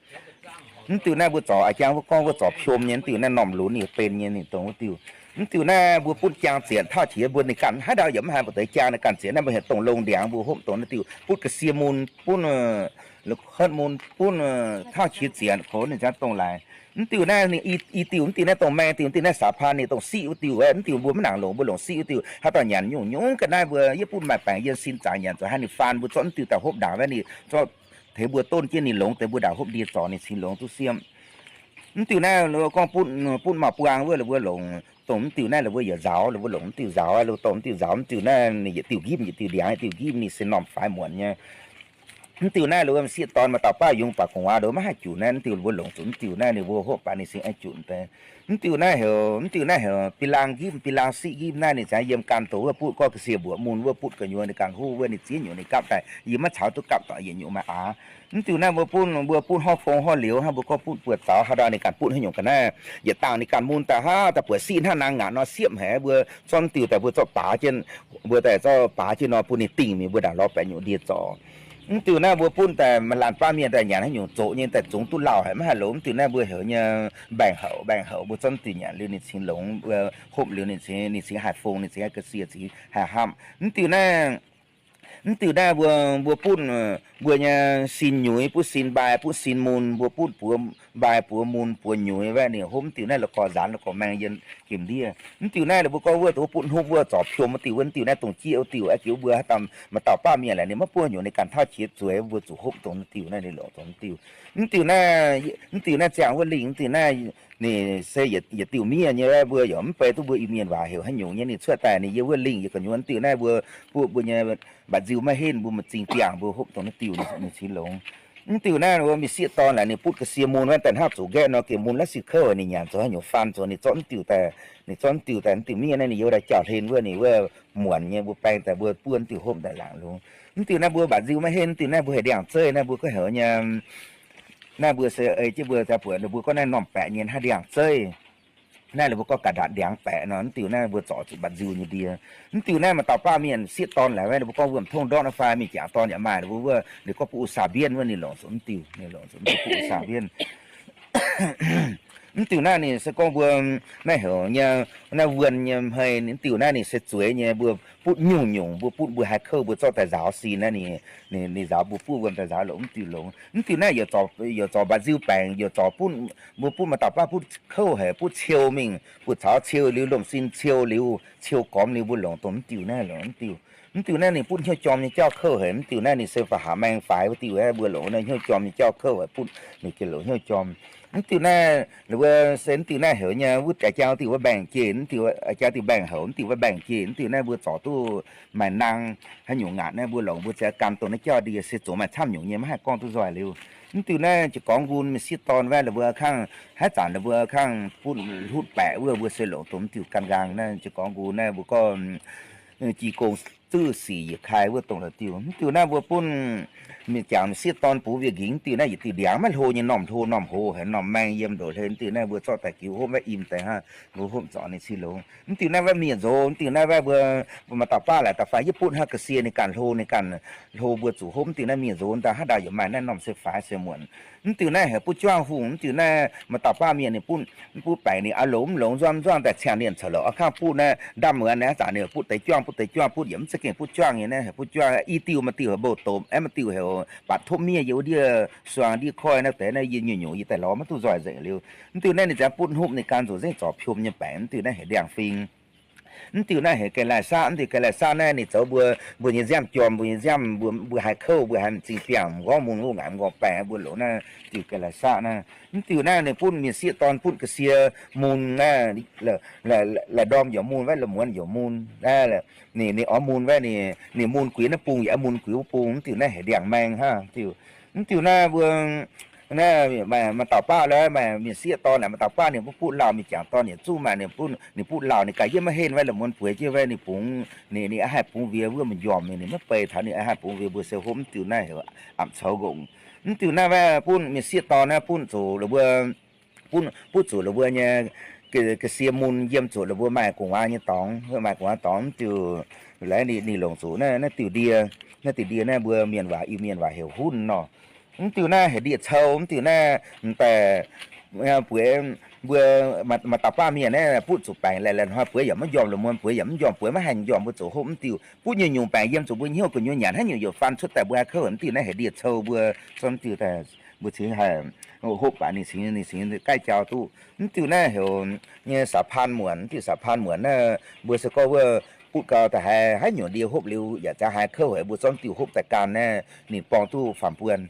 Mv diuh naaiv mbuo zorc a'jang wuov gorngv wuov zorc piom nyei, mv diuh naaiv normh lunx ninh benx nyei ninh dongh wuov diuh. Mv diuh naaiv mbuo butv jaang zienc tauv qiex mbuo ninh ganh haaix ndau yaac mv haiz mbu'ndongx jaang ninh ganh zienc naaiv mbuo heuc dongh long ndiangx mbuo hopv dongh naaiv diuh butv ga'sie mun, butv hutv mun, butv tauv qiex zienc kox ninh ziangx dongh laaix. Mv diuh naaiv ninh i diuh, mv diuh naaiv dongh maeng diuh, mv diuh naaiv saax paan ninh dongh siqv wuov diuh, mv diuh mbuo maiv nangc longc, mbuo longc siqv wuov diuh. Haaix dauh nyanc nyungc nyungc ga'naaiv mbuo yie butv maaih baengc yiem sin zaangc nyanc zuqc haaix ninh faan mbuo zorqv mv diuh daaih hopv ndaangc wuov ninh zorqv teix mbuo donv jienv ninh longx deix mbuo ndaangc hopv ndie zorc ninh cingx longx duqv siepv. Mv diuh naaiv gorngv butv, butv maaih buang wuov la'mbuo longc dongh mv diuh naaiv la'mbuo yaac nzaaux, la'mbuo longc mv diuh nzaaux, la'mbuo dongh mv diuh nzaaux, mv diuh naaiv ninh yietc diuh nqipv yietc diuh ndiangx, yietc diuh nqipv ninh se normh faix muonc nyei. Mv diuh naaiv la'mbuo sieqv dorn maaih dauh baav yungz baac gu'nguaaz ndoqc maiv haih junc naaiv, mv diuh la'mbuo longc zuqc mv diuh naaiv ninh mbuo hopv baac ninh cingx aengx junc deix. Mv diuh naaiv heuc, mv diuh naaiv heuc bi lang nqipv, bi lang siqv nqipv naaiv ninh ziangx yiem ganh dongh wuov butv gorngv ga'sie mbuoqc mun wuov butv gu'nyuoz ninh ganh huv wuov ninh ziex nyungc ninh gapv daaih yie maiv caux duqv gapv dorngx yietc nyungc maaih aav. Mv diuh naaiv mbuo butv, mbuo butv horv fong horv liouz hnangv mbuo gorngv butv buoz zaux haaix ndau ninh ganh butv haaix nyungc ga'naaiv, yietc dangh ninh ganh mun daaih hnangv daaih buatc siqv hnangv naang ngaanc nor siepv haic, mbuo zorqv mv diuh daaih mbuo zorqv baaux jienv, mbuo daaih zorqv baaux jienv nor bun ninh dingh mingh mbuo ndaangc lorz baeqc nyungc ndie zorc. Mv diuh naaiv mbuo butv daaih maaih laanh baav mienh daaih nyanc haaix nyungc zoqc nyei daaih zungx duqv lauh haic maiv haih longx. Mv diuh naaiv mbuo heuc nyei mbaengc houc, mbaengc houc mbuo zorqv mv diuh nyanc liuz ninh cingx longx, hopv liuz ninh cingx, ninh cingx haih fong, ninh cingx haih ga'sie cingx haih hapv. Mv diuh naaiv, mv diuh naaiv mbuo, mbuo butv, mbuo nyei sin nyuiz, butv sin mbai, butv sin mun, mbuo butv buoz mbai buoz mun buoz nyuiz wuov ninh hopv mv diuh naaiv la'gorh nzaanx la'gorh maeng yiem gemh ndiev. Mv diuh naaiv la'mbuo gorngv wuov dongh butv hopv wuov zorc piom wuov diuh, wuov diuh naaiv dongh jieqv wuov diuh, aqv jiex mbuo haaix dauh maaih dauh baav mienh laaic ninh maiv buov nyungc ninh ganh tauv qiex zueiz, mbuo zuqc hopv dongh mv diuh naaiv ninh longc dongh mv diuh. Mv diuh naaiv, mv diuh naaiv ziangh wuov lingh, mv diuh naaiv ninh se yietc diuh miev nyei, mbuo yaac mv bei duqv mbuo Iu-Mienh waac heuc haaix nyungc nyei. Ninh cuotv daaih ninh yiem wuov lingh yiem gu'nyuoz, mv diuh naaiv mbuo, mbuo, mbuo nyei mba'nziu maiv henv, mbuo m'zing diangh, mbuo hopv dongh naaiv diuh ninh cingx longx. Mv diuh naaiv mbuo mingh sieqv dorn laaic ninh butv ga'sie mun wuov daaih hnangv zuqc nqaeqv nor, gengh mun laiv siou kouv, ninh nyanc zuqc haaix nyungc faan zuqc ninh zorqv mv diuh daaih, ninh zorqv mv diuh daaih, mv diuh miev naaiv ninh yiem daaih jauh-hlen wuov ninh wuov muonc nyei, mbuo baeng daaih mbuo buov mv diuh hopv daaih laangc lungz. Mv diuh naaiv mbuo mba'nziu maiv henv, mv diuh naaiv mbuo heuc ndiangx-zeiv naaiv mbuo gorngv heuc nyei. Naaiv mbuo se ei jienv mbuo daaih buatc ninh mbuo gorngv naaiv normh baeqc nyei hnangv ndiangx-zeiv. Naaiv ninh mbuo gorngv ga'ndatc ndiangx baeqc nor, mv diuh naaiv mbuo zorc zuqc mba'nziu nyei ndie. Mv diuh naaiv maaih dauh baav mienh sieqv dorn laaix, ninh mbuo gorngv wuov m'tongv ndortv naaiv fai mingh jangx dorn yaac maaih, ninh mbuo wuov ninh gorngv butv u saa mbienv wuov ninh longc zuqc mv diuh, ninh longc zuqc mv diuh butv u saa mbienv. Mv diuh naaiv ninh se gorngv mbuo naaiv heuc nyei, naaiv wuonh nyei hmei, mv diuh naaiv ninh se zueiz nyei, mbuo butv nyungc-nyungc, mbuo butv mbuo haiz kouv mbuo zorqv daaih nzaaux sin naaiv, ninh nzaaux mbuo butv wuom daaih nzaaux longc mv diuh longx. Mv diuh naaiv yaac zorc mba'nziu baengc, yaac zorc butv, mbuo butv maaih dauh baav butv kouv haic, butv ciou mingh, butv caux ciou liuz, lomh sin ciou liuz, ciou gormx liuz mbuo longc dongh mv diuh naaiv longc mv diuh. Mv diuh naaiv ninh butv hnyouv jorm nyei jauv kouv haic, mv diuh naaiv ninh se fa'haav maeng faix wuov diuh, mbuo longc naaiv hnyouv jorm nyei jauv kouv haic, butv ninh gengh longc hnyouv jorm. Mv diuh naaiv, mbuo se mv diuh naaiv heuc nyei wuov jaa diuh wuov mbaengx-jeiv, mv diuh jaa diuh mbaengx-houc, mv diuh wuov mbaengx-jeiv, mv diuh naaiv mbuo zorc duqv maaih nang haaix nyungc ngaatc naaiv mbuo longc mbuo ziouc gan dongh naaiv jauv ndie se zoux maaih camv nyungc nyei, maiv haih gorngv duqv nzoih liuz. Mv diuh naaiv jiez gorngv nqun mienh sieqv dorn wuov, ninh mbuo kangv haaix zanc ninh mbuo kangv butv hlutv baeqc wuov, mbuo se longc dongh mv diuh gan nqaang naaiv. Jiez gorngv nqun naaiv mbuo gorngv ji gong zuv sic yietc kai wuov dongh la'diuh. Mv diuh naaiv mbuo bun mienh jangc sieqv dorn bungx wiev nqingx, mv diuh naaiv yietc diuh ndiangx maiv hlo nyei, normh hlo normh hoz haic, normh maeng yiem ndoqc hlen. Mv diuh naaiv mbuo zorqv daaih giux hopv maiv im deix hnangv, mbuo hopv zorc ninh cin longx. Mv diuh naaiv maiv mienh nzox, mv diuh naaiv mbuo maaih dauh baav laaix dauh fai yie butv hnangv ga'sie ninh ganh hlo, ninh ganh hlo mbuo zuqc hopv. Mv diuh naaiv mienh nzox daaih haaix dauh yaac maaih naaiv normh se faix se muonc. Mv diuh naaiv heuc butv juangv hungh, mv diuh naaiv maaih dauh baav mienh ninh butv, butv baengc ninh aqv longx mv longx nzuangv nzuangv daaih ciangh ninh corc lorqc, a'kangv butv naaiv ndamv muonz naaiv zanc ninh butv deix juangv, butv deix juangv, butv yietc mv zeiz gengh butv juangv nyei naaiv heuc butv juangv. I diuh maaih diuh heuc mbouh domc, aeqv, maaih diuh heuc batc topv miev yiem wuov ndiev suang ndiev koiv naaiv deix naaiv yie nyungc-nyungc yie daaih lorz maiv duqv nzoih nzengc liuz. Mv diuh naaiv ninh ziangx butv hopv ninh gan nzuqc nzengc zorc piom nyei baengc. Mv diuh naaiv heuc ndiangx-fing. Mv diuh naaiv heuc ga'laaih saqv, mv diuh ga'laaih saqv naaiv ninh zoux mbuo, mbuo nyei nziaamv jorm, mbuo nyei nziaamv, mbuo, mbuo haiz kouv, mbuo haiz m'zing biangh, m'nqorngv mun wuov ngaengc m'nqorngv baengh, mbuo longc naaiv diuh ga'laaih saqv naaiv. Mv diuh naaiv ninh butv mienh sieqv dorn butv ga'sie mun naaiv, la'ndorm yaac mun wuov, la'muonz yaac mun naaiv, ninh, ninh oix mun wuov, ninh, ninh mun guix naaiv bung yaac mun guix wuov bung. Mv diuh naaiv heuc ndiangx-maeng hnangv diuh. Mv diuh naaiv mbuo naaiv maaih dauh baav lorqc, maaih mienh sieqv dorn naaic, maaih dauh baav ninh mbuo butv lauh, mienh jangc dorn yietc zungv maaih, ninh butv, ninh butv lauh, ninh gaax yietv maiv henv wuov, la'muonz bueix jienv wuov, ninh bungx, ninh, ninh a'haih bungx wiex wuov m'njormh, ninh, ninh maiv bei taux, ninh a'haih bungx wiex, mbuo se hopv mv diuh naaiv heuc apc coux ngongh. Mv diuh naaiv wuov butv mienh sieqv dorn naaiv butv zuqc la'mbuo, butv, butv zuqc la'mbuo nyei ga'sie mun yiem zuqc la'mbuo maaih gu'nguaaz nyei dorngx, maaih gu'nguaaz dorngx. Mv diuh laengz ninh, ninh longc zuqc naaiv, naaiv diuh ndie, naaiv diuh ndie naaiv mbuo mienh waac, Iu-Mienh waac heuc hunv nor. Mv diuh naaiv heuc ndie-cou. Mv diuh naaiv m'daaih bueix mbuo maaih dauh baav mienh naaiv butv zuqc baengc laih laih hnoi bueix yaac maiv njormh, la'muonz bueix yaac mv njormh, bueix maiv haih njormh, mbuo zuqc hopv mv diuh. Butv nyungc-nyungc baengc yiem zuqc mbuo hnyouv gu'nyuoz nyanc haaix nyungc youc faan cuotv daaih mbuo haih kouv. Mv diuh naaiv heuc ndie-cou mbuo, mv diuh naaiv mbuo cingx haih hopv baac ninh cingx, ninh cingx gaaiv jauv duqv. Mv diuh naaiv heuc nyei saax-paan muonc. Mv diuh saax-paan muonc naaiv mbuo se gorngv wuov butv gau daaih haiz haaix nyungc ndie hopv liuz yaac ziangx haih kouv haic, mbuo zorqv mv diuh hopv daaih gan naaiv ninh borngz duqv faam-buon.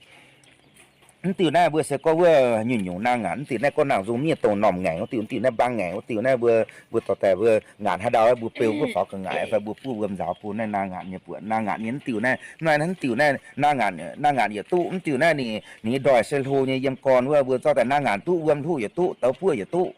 Mv diuh naaiv mbuo se gorngv wuov nyungc-nyungc naang ngaanc. Mv diuh naaiv gorngv naang nzung miev dongh normh ngaengc wuov diuh, mv diuh naaiv mbaang ngaengc wuov diuh naaiv mbuo, mbuo dorh daaih mbuo ngaanc haaix ndau mbuo beu wuov faaux ga'ngaaic fai mbuo buov wuom nzaaux bun naaiv naang ngaanc nyei buonc. Naang ngaanc nyei mv diuh naaiv, naaiv mv diuh naaiv naang ngaanc, naang ngaanc yaac duqv. Mv diuh naaiv ninh, ninh ndoih se hlo nyei yiem gorn wuov, mbuo zorqv daaih naang ngaanc duqv, wuom hluqv yaac duqv, douz buov yaac duqv,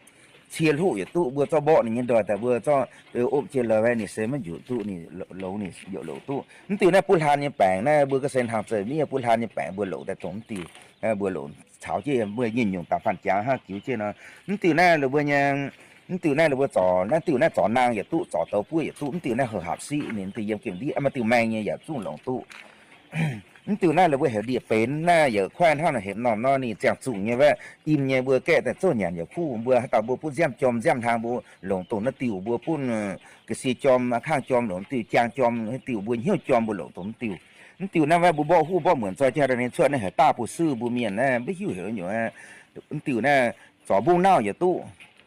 cie hluqv yaac duqv. Mbuo zorqv mborqv ninh nyei ndoih daaih mbuo zorqv opv jienv lorz ninh se maiv njuqc duqv, ninh longx ninh yaac longc duqv. Mv diuh naaiv butv hlaan nyei baengc naaiv mbuo ga'sie hnaangx zeiz miev, butv hlaan nyei baengc mbuo longc daaih dongh mv diuh, mbuo longc caux jienv mbuo nyungc-nyungc da'faanh jaax hnangv jiux jienv nor. Mv diuh naaiv la'mbuo nyei, mv diuh naaiv la'mbuo zorc, naaiv diuh naaiv zorc naang yaac duqv, zorc douz buov yaac duqv. Mv diuh naaiv heuc hapc siqv, ninh diuh yiem gemh ndiev, maaih diuh maeng nyei yaac zungv longc duqv. Mv diuh naaiv la'mbuo heuc ndie-benx naaiv yaac kuaaiv hnangv nor hepc normh nor ninh ziangh zungh nyei wuov, im nyei mbuo gaeqv daaih zouv nyanc yaac kuv. Mbuo haaix dauh mbuo butv nziaamv jorm nziaamv hlang mbuo longc dongh naaiv diuh, mbuo butv ga'sie jorm, a'kangv jorm, longc diuh jaang jorm, diuh mbuo hnyouv jorm mbuo longc dongh mv diuh. Mv diuh naaiv wuov mbuo mborqv huv mborqv muonc zoih jienv daaih ninh cuotv naaiv heuc daav bu suv mbuo mienh naaiv maiv hiuv heuc nyungc. Mv diuh naaiv zorc mbungv nauv yaac duqv.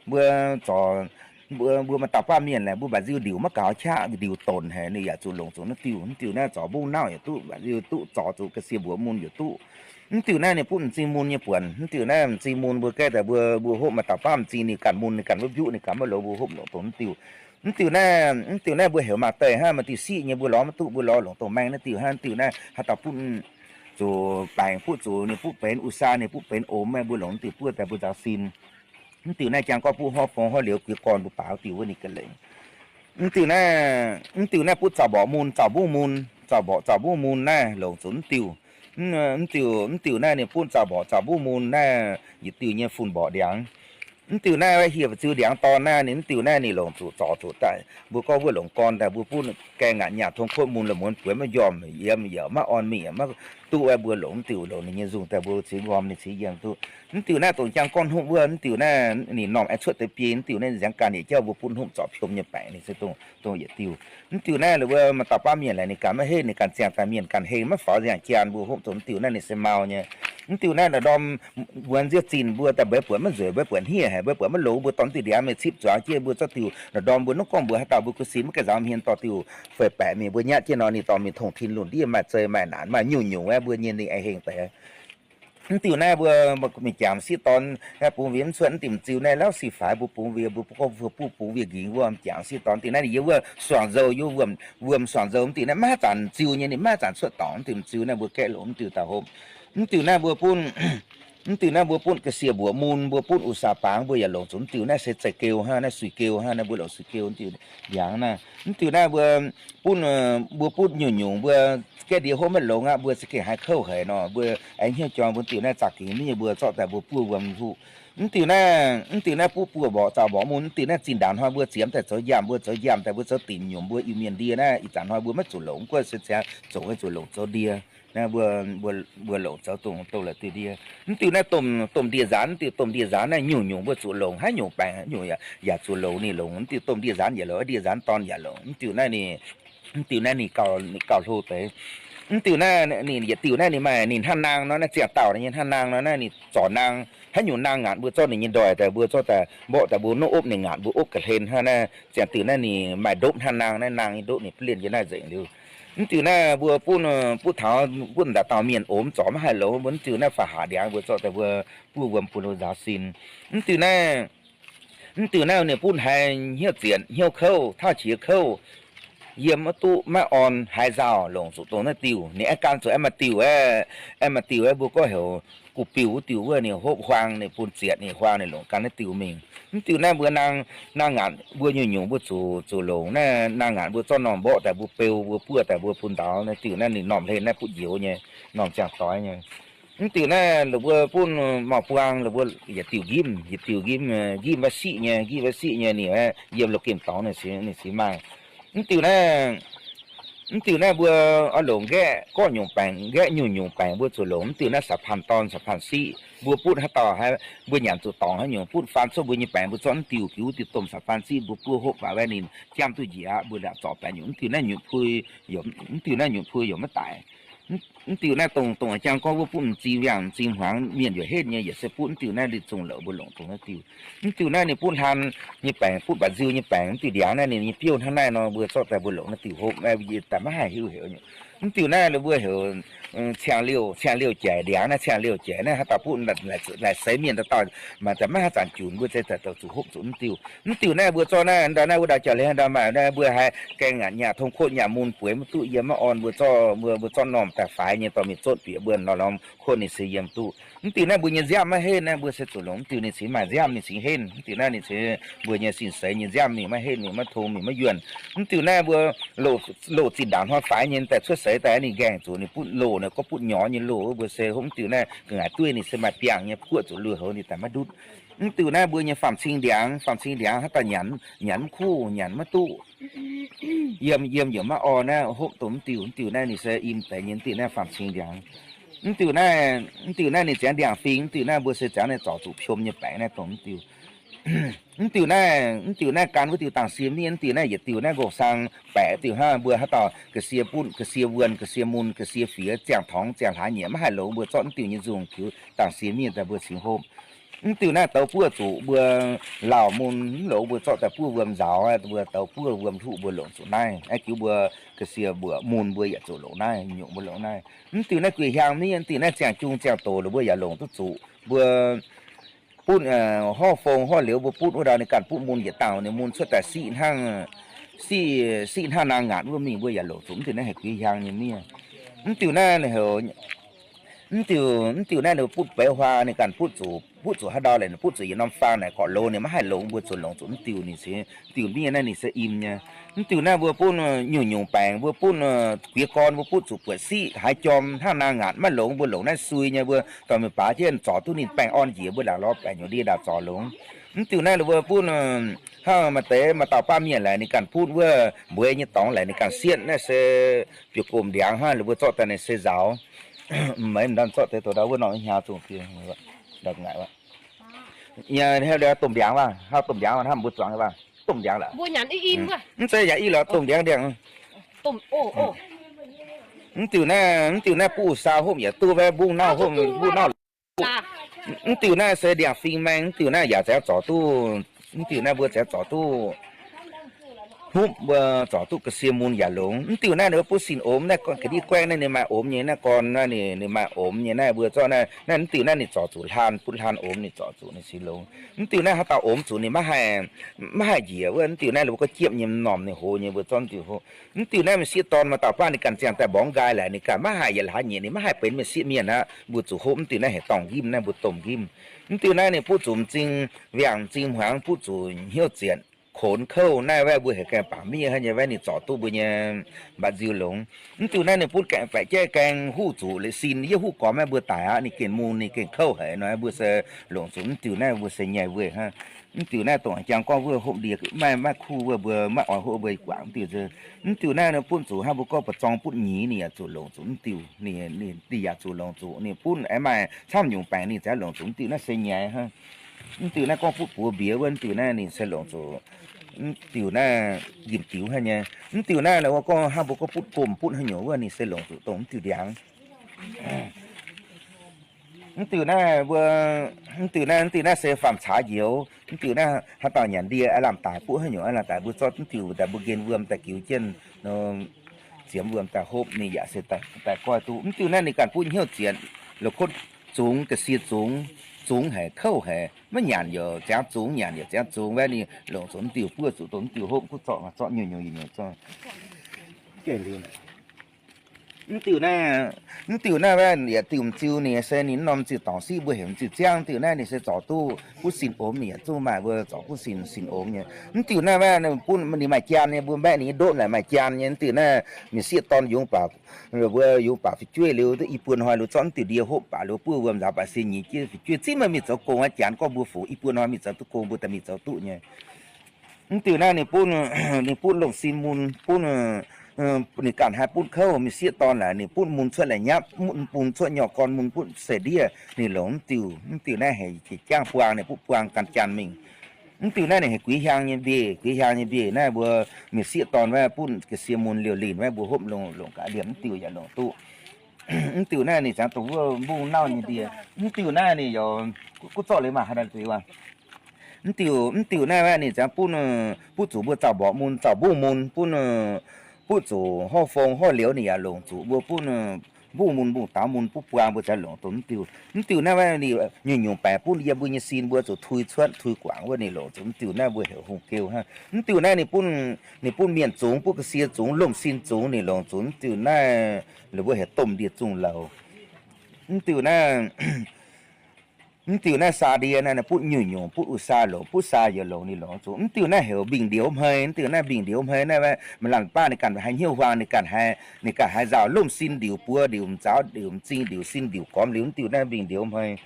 Mbuo zorc, mbuo, mbuo maaih dauh baav mienh laeh mbuo mbaac nziu ndiuc maiv gaux qaqv, ndiuc donc haic, ninh yaac zuqc longc zuqc naaiv diuh. Mv diuh naaiv zorc mbungv nauv yaac duqv, mbaac nziu duqv, zorc zuqc ga'sie mbuox mun yaac duqv. Mv diuh naaiv ninh butv m'zing mun nyei buonc. Mv diuh naaiv m'zing mun mbuo gaeqv daaih mbuo, mbuo hopv maaih dauh baav m'zing ninh ganh mun, ninh ganh wuov mbiuqv, ninh ganh maiv longx, mbuo hopv longc dongh mv diuh. Mv diuh naaiv, mv diuh naaiv mbuo heuc maaih deix hnangv, maaih diuh siqv nyei mbuo lorz maiv duqv, mbuo lorz longc dongh maeng naaiv diuh hnangv. Mv diuh naaiv haaix dauh butv zuqc baengc, butv zuqc ninh butv benx u sa, ninh butv benx om, mbuo longc mv diuh buov daaih mbuo nzaaux sin. Mv diuh naaiv jangx gorngv butv hov fong hov liuz guix gorn mbuo baaux diuh wuov ninh ga'lengc. Mv diuh naaiv, mv diuh naaiv butv zaux mborqc mun, zaux mbungv mun, zaux mborqc zaux mbungv mun naaiv longc zuqc mv diuh. Mv diuh, mv diuh naaiv ninh butv zaux mborqc zaux mbungv mun naaiv yietc diuh nyei fun mborqc ndiangx. Mv diuh naaiv hieh ziux ndiangx dorn naaiv ninh mv diuh naaiv ninh longc zuqc zorc zuqc daaih. Mbuo gorngv wuov longc gorn daaih mbuo bun gaeng ngaatc nyaah tong kuotv mun la'muonz bueix maiv njormh, yiem yaac maiv orn mingh, maiv duqv, mbuo longc mv diuh longc ninh nyei nzungh daaih mbuo cingx nqorm ninh cingx yiem duqv. Mv diuh naaiv dongh jangx gorngv hopv wuov, mv diuh naaiv ninh normh aengx cuotv deix biei, mv diuh naaiv nziaamv ganh yietc jauv mbuo bun hopv zorc piom nyei baengc ninh se dongh, dongh yietc diuh. Mv diuh naaiv mbuo maaih dauh baav mienh laaic ninh ganh maiv henv, ninh ganh ziangh daaih mienh ganh heng maiv faaux nziangh jaan, mbuo hopv dongh mv diuh naaiv ninh se mau nyei. Mv diuh naaiv ndorm wuov nziouv zinh mbuo daaih mbuo buatc maiv nzueic, mbuo buatc hniev haic, mbuo buatc maiv longx, mbuo dorh mv diuh ndiangx mingh cipv zuangx jienv mbuo zorqv diuh ndorm mbuo mv gorngv mbuo haaix dauh mbuo gu sin maiv gaengh nzaaux hmien dorh diuh fei baeqc mingh mbuo nyatv jienv nor ninh dorh mingh tongh tin lunc ndiev maaih zei maaih naanc maaih nyungc-nyungc wuov mbuo nyei ninh aengx hengh deix. Mv diuh naaiv mbuo mingh jangx sieqv dorn bungx wiev mv cuotv, mv diuh m'ziu naaiv lauv sic faix mbuo bungx wiev, mbuo gorngv mbuo buv bungx wiev nqingx wuov jangx sieqv dorn. Mv diuh naaiv ninh yiem wuov suangx nzou, yiem wuom, wuom suangx nzou. Mv diuh naaiv maiv zanc ziu nyei, ninh maiv zanc cuotv dorngx. Mv diuh m'ziu naaiv mbuo gaeqv loc mv diuh dauh hopv. Mv diuh naaiv mbuo bun mv diuh naaiv mbuo bun ga'sie mbuoqc mun, mbuo bun uqc saa baangz, mbuo yaac longc zuqc mv diuh naaiv se zeih geu hnangv, naaiv sui geu hnangv, naaiv mbuo longc sui geu mv diuh ndiangx naaiv. Mv diuh naaiv mbuo bun, mbuo butv nyungc-nyungc mbuo gaeqv ndie hopv maiv longx aqv, mbuo za'gengh haiz kouv haic nor, mbuo aengx hnyouv jorm mbuo diuh naaiv zaqc gingx mv nyei mbuo zorqv daaih mbuo buov wuom huv. Mv diuh naaiv, mv diuh naaiv butv buoz mborqc zaux mborqc mun, mv diuh naaiv zinh ndaangc hnoi mbuo ziemx daaih zoux njaamh, mbuo zoux njaamh daaih mbuo zoux dinc nyungc mbuo Iu-Mienh ndie naaiv ih zanc hnoi mbuo maiv zuqc longc, mv gunv se ziangx zoqc maiv zuqc longc zoux ndie. Naaiv mbuo, mbuo longc zoux dongh, dongh la'diuh ndie. Mv diuh naaiv domh, domh ndie nzaanx, mv diuh domh ndie nzaanx naaiv nyungc-nyungc mbuo zuqc longc, haaix nyungc baengc haaix nyungc yaac, yaac zuqc longc ninh longc. Mv diuh domh ndie nzaanx yaac longc, ndie nzaanx dorn yaac longc. Mv diuh naaiv ninh, ninh gauh, ninh gauh hlo deix. Mv diuh naaiv ninh yietc diuh naaiv ninh maaih ninh hnangv naang nor, naaiv ziangh dauh nyei hnangv naang nor, naaiv ninh zorc naang, haaix nyungc naang ngaatc mbuo zorqv ninh nyei ndoih daaih, mbuo zorqv daaih mborqv daaih mbuo nor opv ninh ngaatc mbuo opv ga'hlen hnangv naaiv. Ziangh diuh naaiv ninh maaih ndopv hnangv naang, naaiv naang nyei ndopv ninh butv lienh yie naaiv nzengc liuz. Mv diuh naaiv mbuo butv, butv taux, butv daaih dauh mienh omx zorc maiv haih longx, mbuo mv diuh naaiv fai haac ndiangx mbuo zorqv daaih mbuo buov wuom bun lo nzaaux sin. Mv diuh naaiv, mv diuh naaiv ninh butv haiz hnyouv zietc hnyouv kouv, tauv qiex kouv, yiem maiv duqv maiv orn, haiz nzauh, longc zuqc dongh naaiv diuh. Ninh aengx gan zuqc aengx maaih diuh, aengx maaih diuh aeqv, mbuo gorngv heuc guv-biuh wuov diuh wuov, ninh hopv huaang, ninh bun zietc ninh huaang, ninh longc gan naaiv diuh mingh. Mv diuh naaiv mbuo naang, naang ngaatc mbuo nyungc-nyungc mbuo zuqc, zuqc longc naaiv naang ngaatc mbuo zorqv normh mborqv daaih mbuo beu, mbuo buov daaih mbuo bun ndaaux. Naaiv diuh naaiv ninh normh hlen naaiv butv njoux nyei, normh ziangh doix nyei. Mv diuh naaiv la'buo bun mauh buang, la'buo yietc diuh njimv, yietc diuh njimv, njimv maiv siqv nyei, njimv maiv siqv nyei, ninh yiem loz gemh dorngx ninh cingx maaih. Mv diuh naaiv, mv diuh naaiv mbuo oix longc nqaeqv gorqv nyungc baengc, nqaeqv nyungc-nyungc baengc mbuo zuqc longc. Mv diuh naaiv sa'panh dorn, sa'panh siqv, mbuo butv haaix dauh, mbuo nyanc zuqc dorngc haaix nyungc, butv faan cuotv mbuo nyei baengc mbuo zorqv mv diuh giux wuov diuh domh sa'panh siqv mbuo buov hopv baac wuov ninh jamv duqv njiec aqv, mbuo laengz zorc baengc nyungc. Mv diuh naaiv nyutc pui, mv diuh naaiv nyutc pui yaac maiv daic. Mv diuh naaiv dongh, dongh jang gorngv wuov butv m'zing wiangh m'zing hmuangx mienh yaac henv nyei, yaac se butv mv diuh naaiv li zungh la'buo longc dongh naaiv diuh. Mv diuh naaiv ninh butv hlan nyei baengc, butv mba'nziu nyei baengc, mv diuh ndiangx naaiv ninh nyei biouv hnangv naaiv nor, mbuo zorqv daaih mbuo longc naaiv diuh hopv, daaih maiv haih hiuv heuc nyei. Mv diuh naaiv la'buo heuc ciangh liouh jaic ndiangx naaiv, ciangh liouh jaic naaiv haaix dauh butv laaic seix mienh dauh dauh, maaih daaih maiv haaix zanc junc mbuo zeiz daaih zuqc hopv zuqc mv diuh. Mv diuh naaiv mbuo zorqv naaiv ndau naaiv wuov ndau jauv-leiz ndau maaih naaiv mbuo haiz gaeng ngaatc nyaah tong kuotv nyaah mun bueix maiv duqv yiem maiv orn, mbuo zorqv, mbuo, mbuo zorqv normh daaih faix nyei dorh mingh zotv bieqc mbuo nor lorm kuotv ninh se yiem duqv. Mv diuh naaiv mbuo nyei nziaamv maiv henv naaiv mbuo se zuqc longc mv diuh ninh cingx maaih nziaamv ninh cingx henv. Mv diuh naaiv ninh cingx mbuo nyei sin seix nyei nziaamv mingh maiv henv mingh maiv tong mingh maiv yuonh. Mv diuh naaiv mbuo loz zinh ndaangc hnoi faix nyei daaih cuotv seix daaih ninh nqaengh zuqc ninh butv loz naaiv gorngv butv nyorx nyei loz mbuo se hopv mv diuh naaiv ga'ngaaic dueiv ninh se maaih biangh nyei guoqv zuqc lui-houx ninh daaih maiv ndutv. Mv diuh naaiv mbuo nyei faam-cing ndiangx, faam-cing ndiangx haaix dauh nyanc, nyanc mv kuv, nyanc maiv duqv, yiem, yiem yaac maiv orn naaiv hopv dongh mv diuh. Mv diuh naaiv ninh se im deix nyei mv diuh naaiv faam-cing ndiangx. Mv diuh naaiv, mv diuh naaiv ninh ziangx ndiangx-fing, mv diuh naaiv mbuo se ziangx naaiv zorc zuqc piom nyei baengc naaiv dongh mv diuh. Mv diuh naaiv, mv diuh naaiv gan wuov diuh dangh sie miev, mv diuh naaiv yietc diuh naaiv nqox sang baeqc diuh hnangv mbuo haaix dauh ga'sie butv, ga'sie wuonh, ga'sie mun, ga'sie fiex, ziangh torngx, ziangh hlaax nyieqc maiv haih longx mbuo zorqv mv diuh nyei nzungh tiux dangh sie miev daaih mbuo cingx hopv. Mv diuh naaiv douz buov zuqc mbuo lauh mun mv longx mbuo zorqv daaih buov wuom nzaaux, mbuo douz buov wuom hluqv mbuo longc zuqc naaiv. Aeqv, jiuv mbuo ga'sie mbuoqc mun mbuo yaac zuqc longc naaiv, nyungc mbuo longc naaiv. Mv diuh naaiv guih hiang miev, mv diuh naaiv ziangh jung ziangh doz longc mbuo yaac longc duqv zuqc. Mbuo butv horv fong horv liouz mbuo butv wuov ndau ninh ganh butv mun yietc dangh ninh mun cuotv daaih siqv hnangv, siqv, siqv hnangv naang ngaatc wuov mingh mbuo yaac longc zuqc. Mv diuh naaiv haih guih hiang nyei miev. Mv diuh naaiv, mv diuh, mv diuh naaiv ninh butv beiv huaa ninh ganh butv zuqc, butv zuqc haaix ndau leiz ninh butv zuqc yietc norm faang naaic gorqv-loz ninh maiv haih longx mbuo zuqc longc zuqc mv diuh ninh cingx, diuh miev naaiv ninh se im nyei. Mv diuh naaiv mbuo butv nyungc-nyungc baengc, mbuo butv guiex gorn, mbuo butv zuqc buatc siqv haaix jorm hnangv naang ngaatc maiv longx mbuo longc naaiv sui nyei, mbuo dorh mingh baaux jienv zorc duqv ninh baengh orn njiec mbuo laangc lorz baengc nyungc ndie ndaauh zorc longx. Mv diuh naaiv ninh mbuo butv hnangv maaih deix maaih dauh baav mienh laaic ninh ganh butv wuov mbueiz nyei dorngx laaic ninh ganh sietv naaiv se biouv gomh ndiangx hnangv, ninh mbuo zorqv daaih ninh se nzaaux. Mv meih m'ndorm zorqv deix douz ndau wuov norm hnyangx zungh pie. Domh ndiangx, hnangv mbuo zuangx, domh ndiangx lorqc. Mv zeiz yaac i lorqc, domh ndiangx ndiangx. Mv diuh naaiv, mv diuh naaiv butv saa hopv yaac duqv, mbuo nauv hopv, mbuo nauv. Mv diuh naaiv se ndiangx-fing maeng, mv diuh naaiv yaac ziangx zorc duqv. Mv diuh naaiv mbuo ziangx zorc duqv hopv, mbuo zorc duqv ga'sie mun yaac longx. Mv diuh naaiv ninh mbuo butv sin omx naaiv, ga'ndiev guaengv naaiv ninh maaih omx nyei naaiv gorn naaiv, ninh maaih omx nyei naaiv mbuo zorqv naaiv, naaiv mv diuh naaiv ninh zorc zuqc hlaan, butv hlaan omx ninh zorc zuqc ninh sin longx. Mv diuh naaiv haaix dauh omx zuqc ninh maiv haih, maiv haih njiec wuov, mv diuh naaiv ninh mbuo gorngv jiepv nyei m'normh ninh hoz nyei mbuo zorqv mv diuh hopv. Mv diuh naaiv m'sieqv dorn maaih dauh baav ninh ganh ziangh daaih mborngz nqaai laaic ninh ganh maiv haih yietc hlaax nyieqc, ninh maiv haih benx m'sieqv mienh aqv, mbuo zuqc hopv mv diuh naaiv heuc dorngh njimv naaiv, mbuo domh njimv. Mv diuh naaiv ninh butv zuqc m'zing wiangh m'zing hmuangx, butv zuqc hnyouv zietc konx kouv naaiv, mbuo heuc gaengh baac miev hnangv nyei, ninh zorc duqv mbuo nyei mba'nziu longx. Mv diuh naaiv ninh butv gaengh baeqc jaiv gaengh huv zuqc leiz sin, yie huv gormx maiv mbuo daic aqv, ninh gengh mun ninh gengh kouv haic nor, mbuo se longc zuqc mv diuh naaiv, mbuo se nyei weic hnangv. Mv diuh naaiv dongh jangx gorngv wuov hopv ndie maiv, maiv kuv wuov, mbuo maiv oix hopv, mbuo guangc mv diuh. Mv diuh naaiv butv zuqc hnangv mbuo gorngv ba'zorng butv nyeiz ninh yaac zuqc longc zuqc mv diuh, ninh yaac zuqc longc zuqc, ninh butv aengx maaih camv nyungc baengc ninh ziouc longc zuqc mv diuh naaiv se nyei hnangv. Mv diuh naaiv gorngv butv buoz mbiex wuov, mv diuh naaiv ninh se longc zuqc mv diuh naaiv njimv diuh hnangv nyei. Mv diuh naaiv gorngv hnangv mbuo gorngv butv gomh butv haaix nyungc wuov ninh se longc zuqc dongh mv diuh ndiangx. Mv diuh naaiv mbuo, mv diuh naaiv, mv diuh naaiv se faam-caax njoux. Mv diuh naaiv haaix dauh nyanc ndie aav lamh daic, butv haaix nyungc aav lamh daic, mbuo zorqv mv diuh daaih mbuo nqen wuom daaih giux jienv, ziemx wuom daaih hopv ninh yaac se daaih goiv duqv. Mv diuh naaiv ninh ganh butv hnyouv zienc, la'kuotv zungx, ga'sie zungx, zungx haic, kouv haic, maiv nyanc yaac ziangx zungx, nyanc yaac ziangx zungx, mv baac ninh longc zuqc mv diuh buov zuqc dongh mv diuh hopv, kuv zorqv, zorqv nyungc-nyungc yietc nyungc zorqv. Mv diuh naaiv, mv diuh naaiv yietc diuh m'nziu ninh se ninh norm m'nziu dorngx siqv mbuo heuc m'nziu ziangv. Mv diuh naaiv ninh se zorc duqv butv sin omx, ninh yaac zungv maaih mbuo zorc butv sin, sin omx nyei. Mv diuh naaiv baac ninh maaih jaan nyei, mbuo mbaeqv ninh nyei ndotv naaic maaih jaan nyei. Mv diuh naaiv m'sieqv dorn yungz baac, mbuo yungz baac fu'jueiv liuz, i buo hnoi liuz zorqv mv diuh ndie hopv baac liuz buov wuom nzaaux baac se nyic jieqv fu'jueiv zieqv maiv mingh zoux gong aqv, janx gorngv mbuo fuc i buo hnoi mingh zoux duqv gong, mbuo daaih mingh zoux duqv nyei. Mv diuh naaiv ninh butv, ninh butv longh sin mun, butv, ninh ganh haih butv kouv, m'sieqv dorn naaic ninh butv mun cuotv la'nyapv, butv mun cuotv nyorx gorn, mun butv se ndiev, ninh longc mv diuh, mv diuh naaiv heuc qiex jangv buang, ninh butv buang gan janx mingh. Mv diuh naaiv ninh heuc guix hiaang nyei mbiec, guix hiaang nyei mbiec naaiv mbuo m'sieqv dorn wuov butv ga'sie mun liouh linh wuov mbuo hopv longc, longc gaax liemh mv diuh yaac longc duqv. Mv diuh naaiv ninh ziangx dongh wuov mbungv nauv nyei ndie. Mv diuh naaiv ninh yaac, kuv zorqv leiz maaih haaix daaih deix waac. Mv diuh, mv diuh naaiv ninh ziangx butv, butv zuqc mbuo zaux mborqv mun, zaux mbungv mun, butv, butv zuqc horv fong horv liouz ninh yaac longc zuqc mbuo butv, mbungv mun mbungv daaux mun butv buang mbuo ziangx longc dongh mv diuh. Mv diuh naaiv nyungc-nyungc baengc butv yiem mbuo nyei sin mbuo zuqc tui cuotv tui guangc wuov ninh longc zuqc mv diuh naaiv mbuo heuc hungh geu hnangv. Mv diuh naaiv ninh butv, ninh butv mienh zungx, butv ga'sie zungx, lomh sin zungx ninh longc zuqc mv diuh naaiv, ninh mbuo heuc domh ndie zungh louc. Mv diuh naaiv, mv diuh naaiv saa ndie naaiv butv nyungc-nyungc, butv u saa longc, butv saa yaac longc ninh longc zuqc. Mv diuh naaiv heuc mbingh ndiux hmei. Mv diuh naaiv mbingh ndiux hmei naaiv, maaih lamh baav ninh ganh haiz hnyouv huaang, ninh ganh haiz, ninh ganh haiz nzauh lomh sin ndiux buo ndiux mzaaux ndiux m'zing ndiux sin ndiux gormx liuz mv diuh naaiv mbingh ndiux hmei.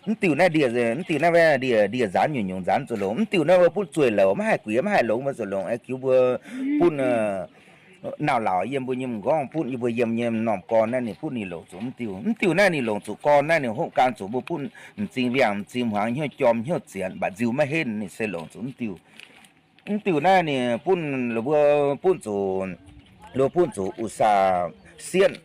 Mv diuh naaiv ndie, mv diuh naaiv ndie, ndie nzaanx nyungc-nyungc nzaanx zuqc longc. Mv diuh naaiv mbuo butv zueih louc maiv haih guix maiv haih longx mbuo zuqc longc, ziux mbuo butv nauz laauc yiem mbuo nyei m'nqorngv, butv yie mbuo yiem nyei m'normh gorn naaiv ninh butv ninh longc zuqc mv diuh. Mv diuh naaiv ninh longc zuqc gorn naaiv ninh hopv gan zuqc mbuo butv m'zing wiangh m'zing hmuangx hnyouv jorm hnyouv zienx mba'nziu maiv henv ninh se longc zuqc mv diuh. Mv diuh naaiv ninh butv, mbuo butv zuqc, mbuo butv zuqc u saa sietv,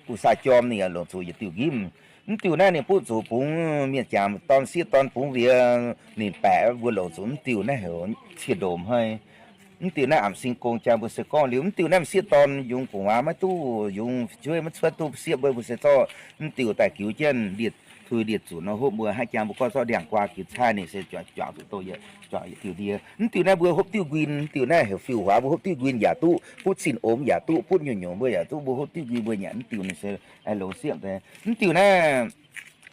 u saa jorm ninh yaac longc zuqc yietc diuh njimv. Mv diuh naaiv ninh butv zuqc bungx mienh jangc dorn sieqv dorn bungx wiex ninh baeqc mbuo longc zuqc mv diuh naaiv heuc cie-ndomc hmei. Mv diuh naaiv amc sin gong jaa mbuo se gorngv liuz mv diuh naaiv m'sieqv dorn yungz gu'nguaaz maiv duqv, yungz fu'jueiv maiv cuotv duqv sieqv mbuo, mbuo se zorqv mv diuh daaih giux jienv ndie tui ndie zunc nor hopv mbuo haaix jangx mbuo gorngv zorqv ndiangx-guaa giux caaiv ninh se juangc zuqc dongh yietc, juangc yietc diuh ndie. Mv diuh naaiv mbuo hopv diuv nquin, mv diuh naaiv heuc fiuv-huaax mbuo hopv diuv nquin yaac duqv, butv cin omx yaac duqv, butv nyungc-nyungc mbuo yaac duqv, mbuo hopv diuv nquin mbuo nyanc mv diuh ninh se longx sieqv. Mv diuh naaiv,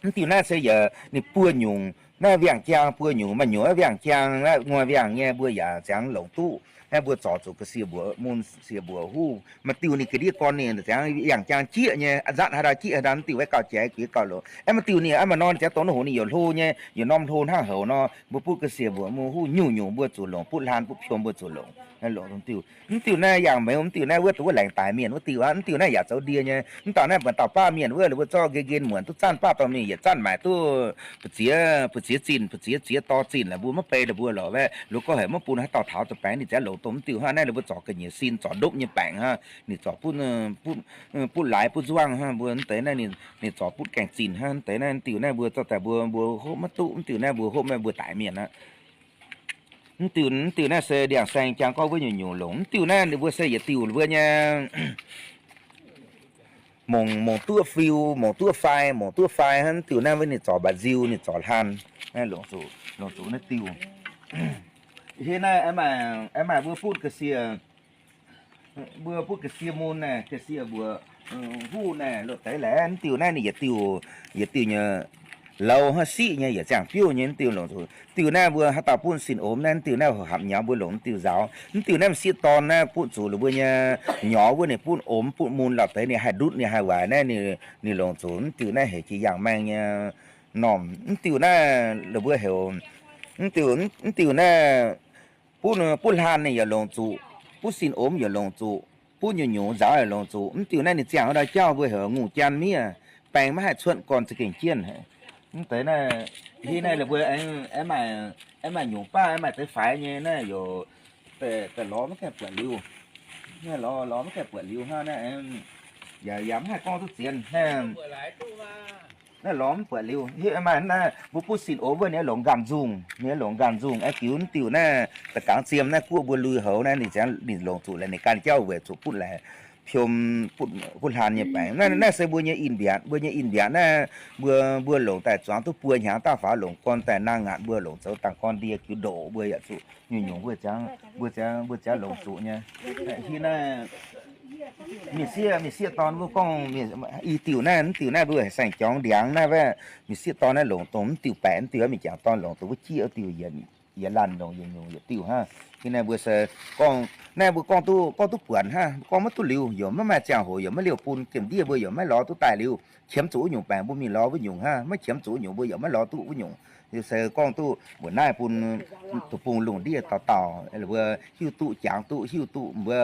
mv diuh naaiv se yaac ninh buo nyungc naaiv wiangh jaang, buo nyungc maaih nyungc wiangh jaang, nguaih wiangh nyei mbuo yaac ziangx longc duqv. Naaiv mbuo zorc zuqc ga'sie mbuoqc mun, sie mbuoqc huv. Maaih diuh ninh ga'ndiev gorn ninh ziangx yangh jaang jieqv nyei, nzatv haaix dauh jieqv haaix dauh, diuh aeqv gauh jaiv, giex gauh longx. Aeqv, maaih diuh ninh aeqv, maaih norm ziangx dongh naaiv hoc ninh youc hlo nyei, youc norm hlo hnangv houc nor, mbuo butv ga'sie mbuoqc mun huv nyungc-nyungc mbuo zuqc longc, butv hlaan butv piom mbuo zuqc longc. Naaiv longc diuh, mv diuh naaiv yangh meix, mv diuh naaiv wuov, wuov laengz daaix mienh wuov diuh aqv. Mv diuh naaiv yaac zoux ndie nyei. Mv dauh naaiv buatc dauh baav mienh wuov, mbuo zorqv nqen nqen muonc duqv zanc baav dorh mingh, yietc zanc maaic duqv bu'ziex, bu'ziex zinh, bu'ziex ziex dorh zinh laaix, mbuo maiv bei laaix mbuo lorqc. Wuov lorz gorngv haic maiv bun haaix dauh taux da'baengx, ninh ziangx longc dongh mv diuh hnangv. Naaiv laaix mbuo zorc ga'nyiec sin, zorc ndopv nyei baengc hnangv, ninh zorc butv, butv laaix butv nzuangv hnangv. Mbuo mv deix naaiv ninh, ninh zorc butv gaengh zinh hnangv. Mv deix naaiv mv diuh naaiv mbuo zorqv daaih mbuo, mbuo hopv maiv duqv. Mv diuh naaiv mbuo hopv maiv, mbuo daic mienh aqv. Mv diuh, mv diuh naaiv se ndiangx-saeng jangx gorngv wuov nyungc-nyungc longc. Mv diuh naaiv ninh mbuo se yietc diuh mbuo nyei mongc, mongc duqv fiu, mongc duqv fai, mongc duqv fai hnangv. Mv diuh naaiv wuov ninh zorc mba'nziu, ninh zorc hlan. Naaiv longc zuqc, longc zuqc naaiv diuh. Ih hnoi naaiv aengx maaih, aengx maaih mbuo butv ga'sie, mbuo butv ga'sie mun naaic, ga'sie mbuoqc huv naaic, longc deix laeh. Mv diuh naaiv ninh yietc diuh, yietc diuh nyei lauz hnangv siqv nyei, yietc ziangh biouv nyei. Mv diuh longc zuqc, diuh naaiv mbuo haaix dauh butv sin omx naaiv, mv diuh naaiv hapv nyorx mbuo longc mv diuh nzaaux. Mv diuh naaiv m'sieqv dorn naaiv butv zuqc lih mbuo nyei nyorx wuov ninh butv omx butv mun lorqc deix ninh haih ndutv ninh haih waaic naaiv, ninh longc zuqc mv diuh naaiv heuc jiex yangh maeng nyei normh. Mv diuh naaiv lih mbuo heuc, mv diuh, mv diuh naaiv butv, butv hlan ninh yaac longc zuqc, butv sin omx yaac longc zuqc, butv nyungc-nyungc nzaaux yaac longc zuqc. Mv diuh naaiv ninh ziangh wuov dauh jauv mbuo heuc ngungh jaan miev, baeng maiv haih cuotv gorn za'gengh jienv haic. Mv deix naaiv, ih naaiv lih mbuo aengx maaih, aengx maaih nyungc baav aengx maaih deix faix nyei naaiv yaac daaih lorz maiv gaengh buatc liuz. Naaiv lorz, lorz maiv gaengh buatc liuz hnangv naaiv, yaac, yaac mv haih gorngv duqv zien hnangv. Naaiv lorz mv buatc liuz, maaih naaiv mbuo butv sin omx wuov ninh longc nqaanh nzungh, ninh longc nqaanh nzungh aengx giux mv diuh naaiv da'gangx ziemh naaiv guoqv mbuo lui-houx naaiv ninh ziangx ninh longc zuqc laeh ninh ganh jauv weic zuqc butv laeh piom, butv hlan nyei baengc. Naaiv, naaiv se mbuo nyei in-mbiatc, mbuo nyei in-mbiatc naaiv mbuo, mbuo longc daaih zuangx duqv buo hnyangx daaih faaux longc gorn daaih naang ngaatc mbuo longc zoux dangh gorn ndie giux ndoqc mbuo yaac zuqc nyungc-nyungc mbuo ziangx, mbuo ziangx, mbuo ziangx longc zuqc nyei. Ih naaiv mienh sieqv, mienh sieqv dorn mbuo gorngv, i diuh naaiv, mv diuh naaiv mbuo saeng-jorngx ndiangx naaiv, mienh sieqv dorn naaiv longc dongh mv diuh baeqc, mv diuh mienh jangc dorn longc dongh wuov jieqv diuh, yietc laanh longc yietc nyungc yietc diuh hnangv. Ih naaiv mbuo se gorngv, naaiv mbuo gorngv duqv, gorngv duqv buonc hnangv, gorngv maiv duqv liuz, yaac maiv maaih ziangh hoc, yaac maiv liouh bun, gemh ndiev mbuo yaac maiv lorz duqv daaih liuz. Qiemx zuqc wuov nyungc baengc mbuo mingh lorz wuov nyungc hnangv, maiv qiemx zuqc wuov nyungc mbuo yaac maiv lorz duqv wuov nyungc. Se gorngv duqv mbuoqc naaiv bun deic-bung lungh ndiev dauh dauh mbuo hiuv duqv jangx duqv, hiuv duqv mbuo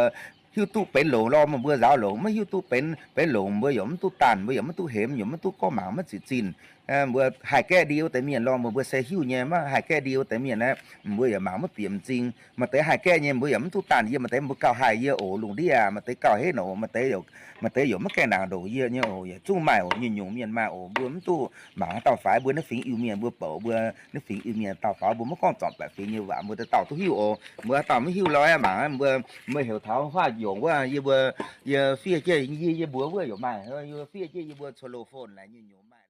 hiuv duqv benx longc lorz meih mbuo nzaaux longc, maiv hiuv duqv benx, benx longc mbuo yaac maiv duqv daanh, mbuo yaac maiv duqv hemx, yaac maiv duqv gorngv mangc maiv ziqc zinh. Mbuo haih gaeqv ndie wuov deix mienh lorz meih mbuo se hiuv nyei, maiv haih gaeqv ndie wuov deix mienh aeqv, mbuo yaac mangc maiv bieqc m'zing. Maaih deix haih gaeqv nyei mbuo yaac maiv duqv daanh yie, maaih deix mbuo gauh haih yie oc lungh ndiev aac, maaih deix gauh henv oc, maaih deix yaac, maaih deix yaac maiv gaengh nangc ndongc yie nyei oc, yaac zungv maaih oc, nyungc-nyungc mienh maaih oc, mbuo maiv duqv mangc haaix dauh faix, mbuo naaiv fingx Iu-Mienh mbuo bouc, mbuo naaiv fingx Iu-Mienh dauh faix, mbuo maiv gorngv zornc baeqc fingx nyei waac, mbuo dauh dauh duqv hiuv oc. Mbuo haaix dauh maiv hiuv lorz mangc mbuo, mbuo heuc taux huaav nyungc wuov, yie mbuo, yie fiev jienv yie, yie mbuox wuov yaac maaih, yie fiev jienv yie mbuo colophon laaic nyungc-nyungc.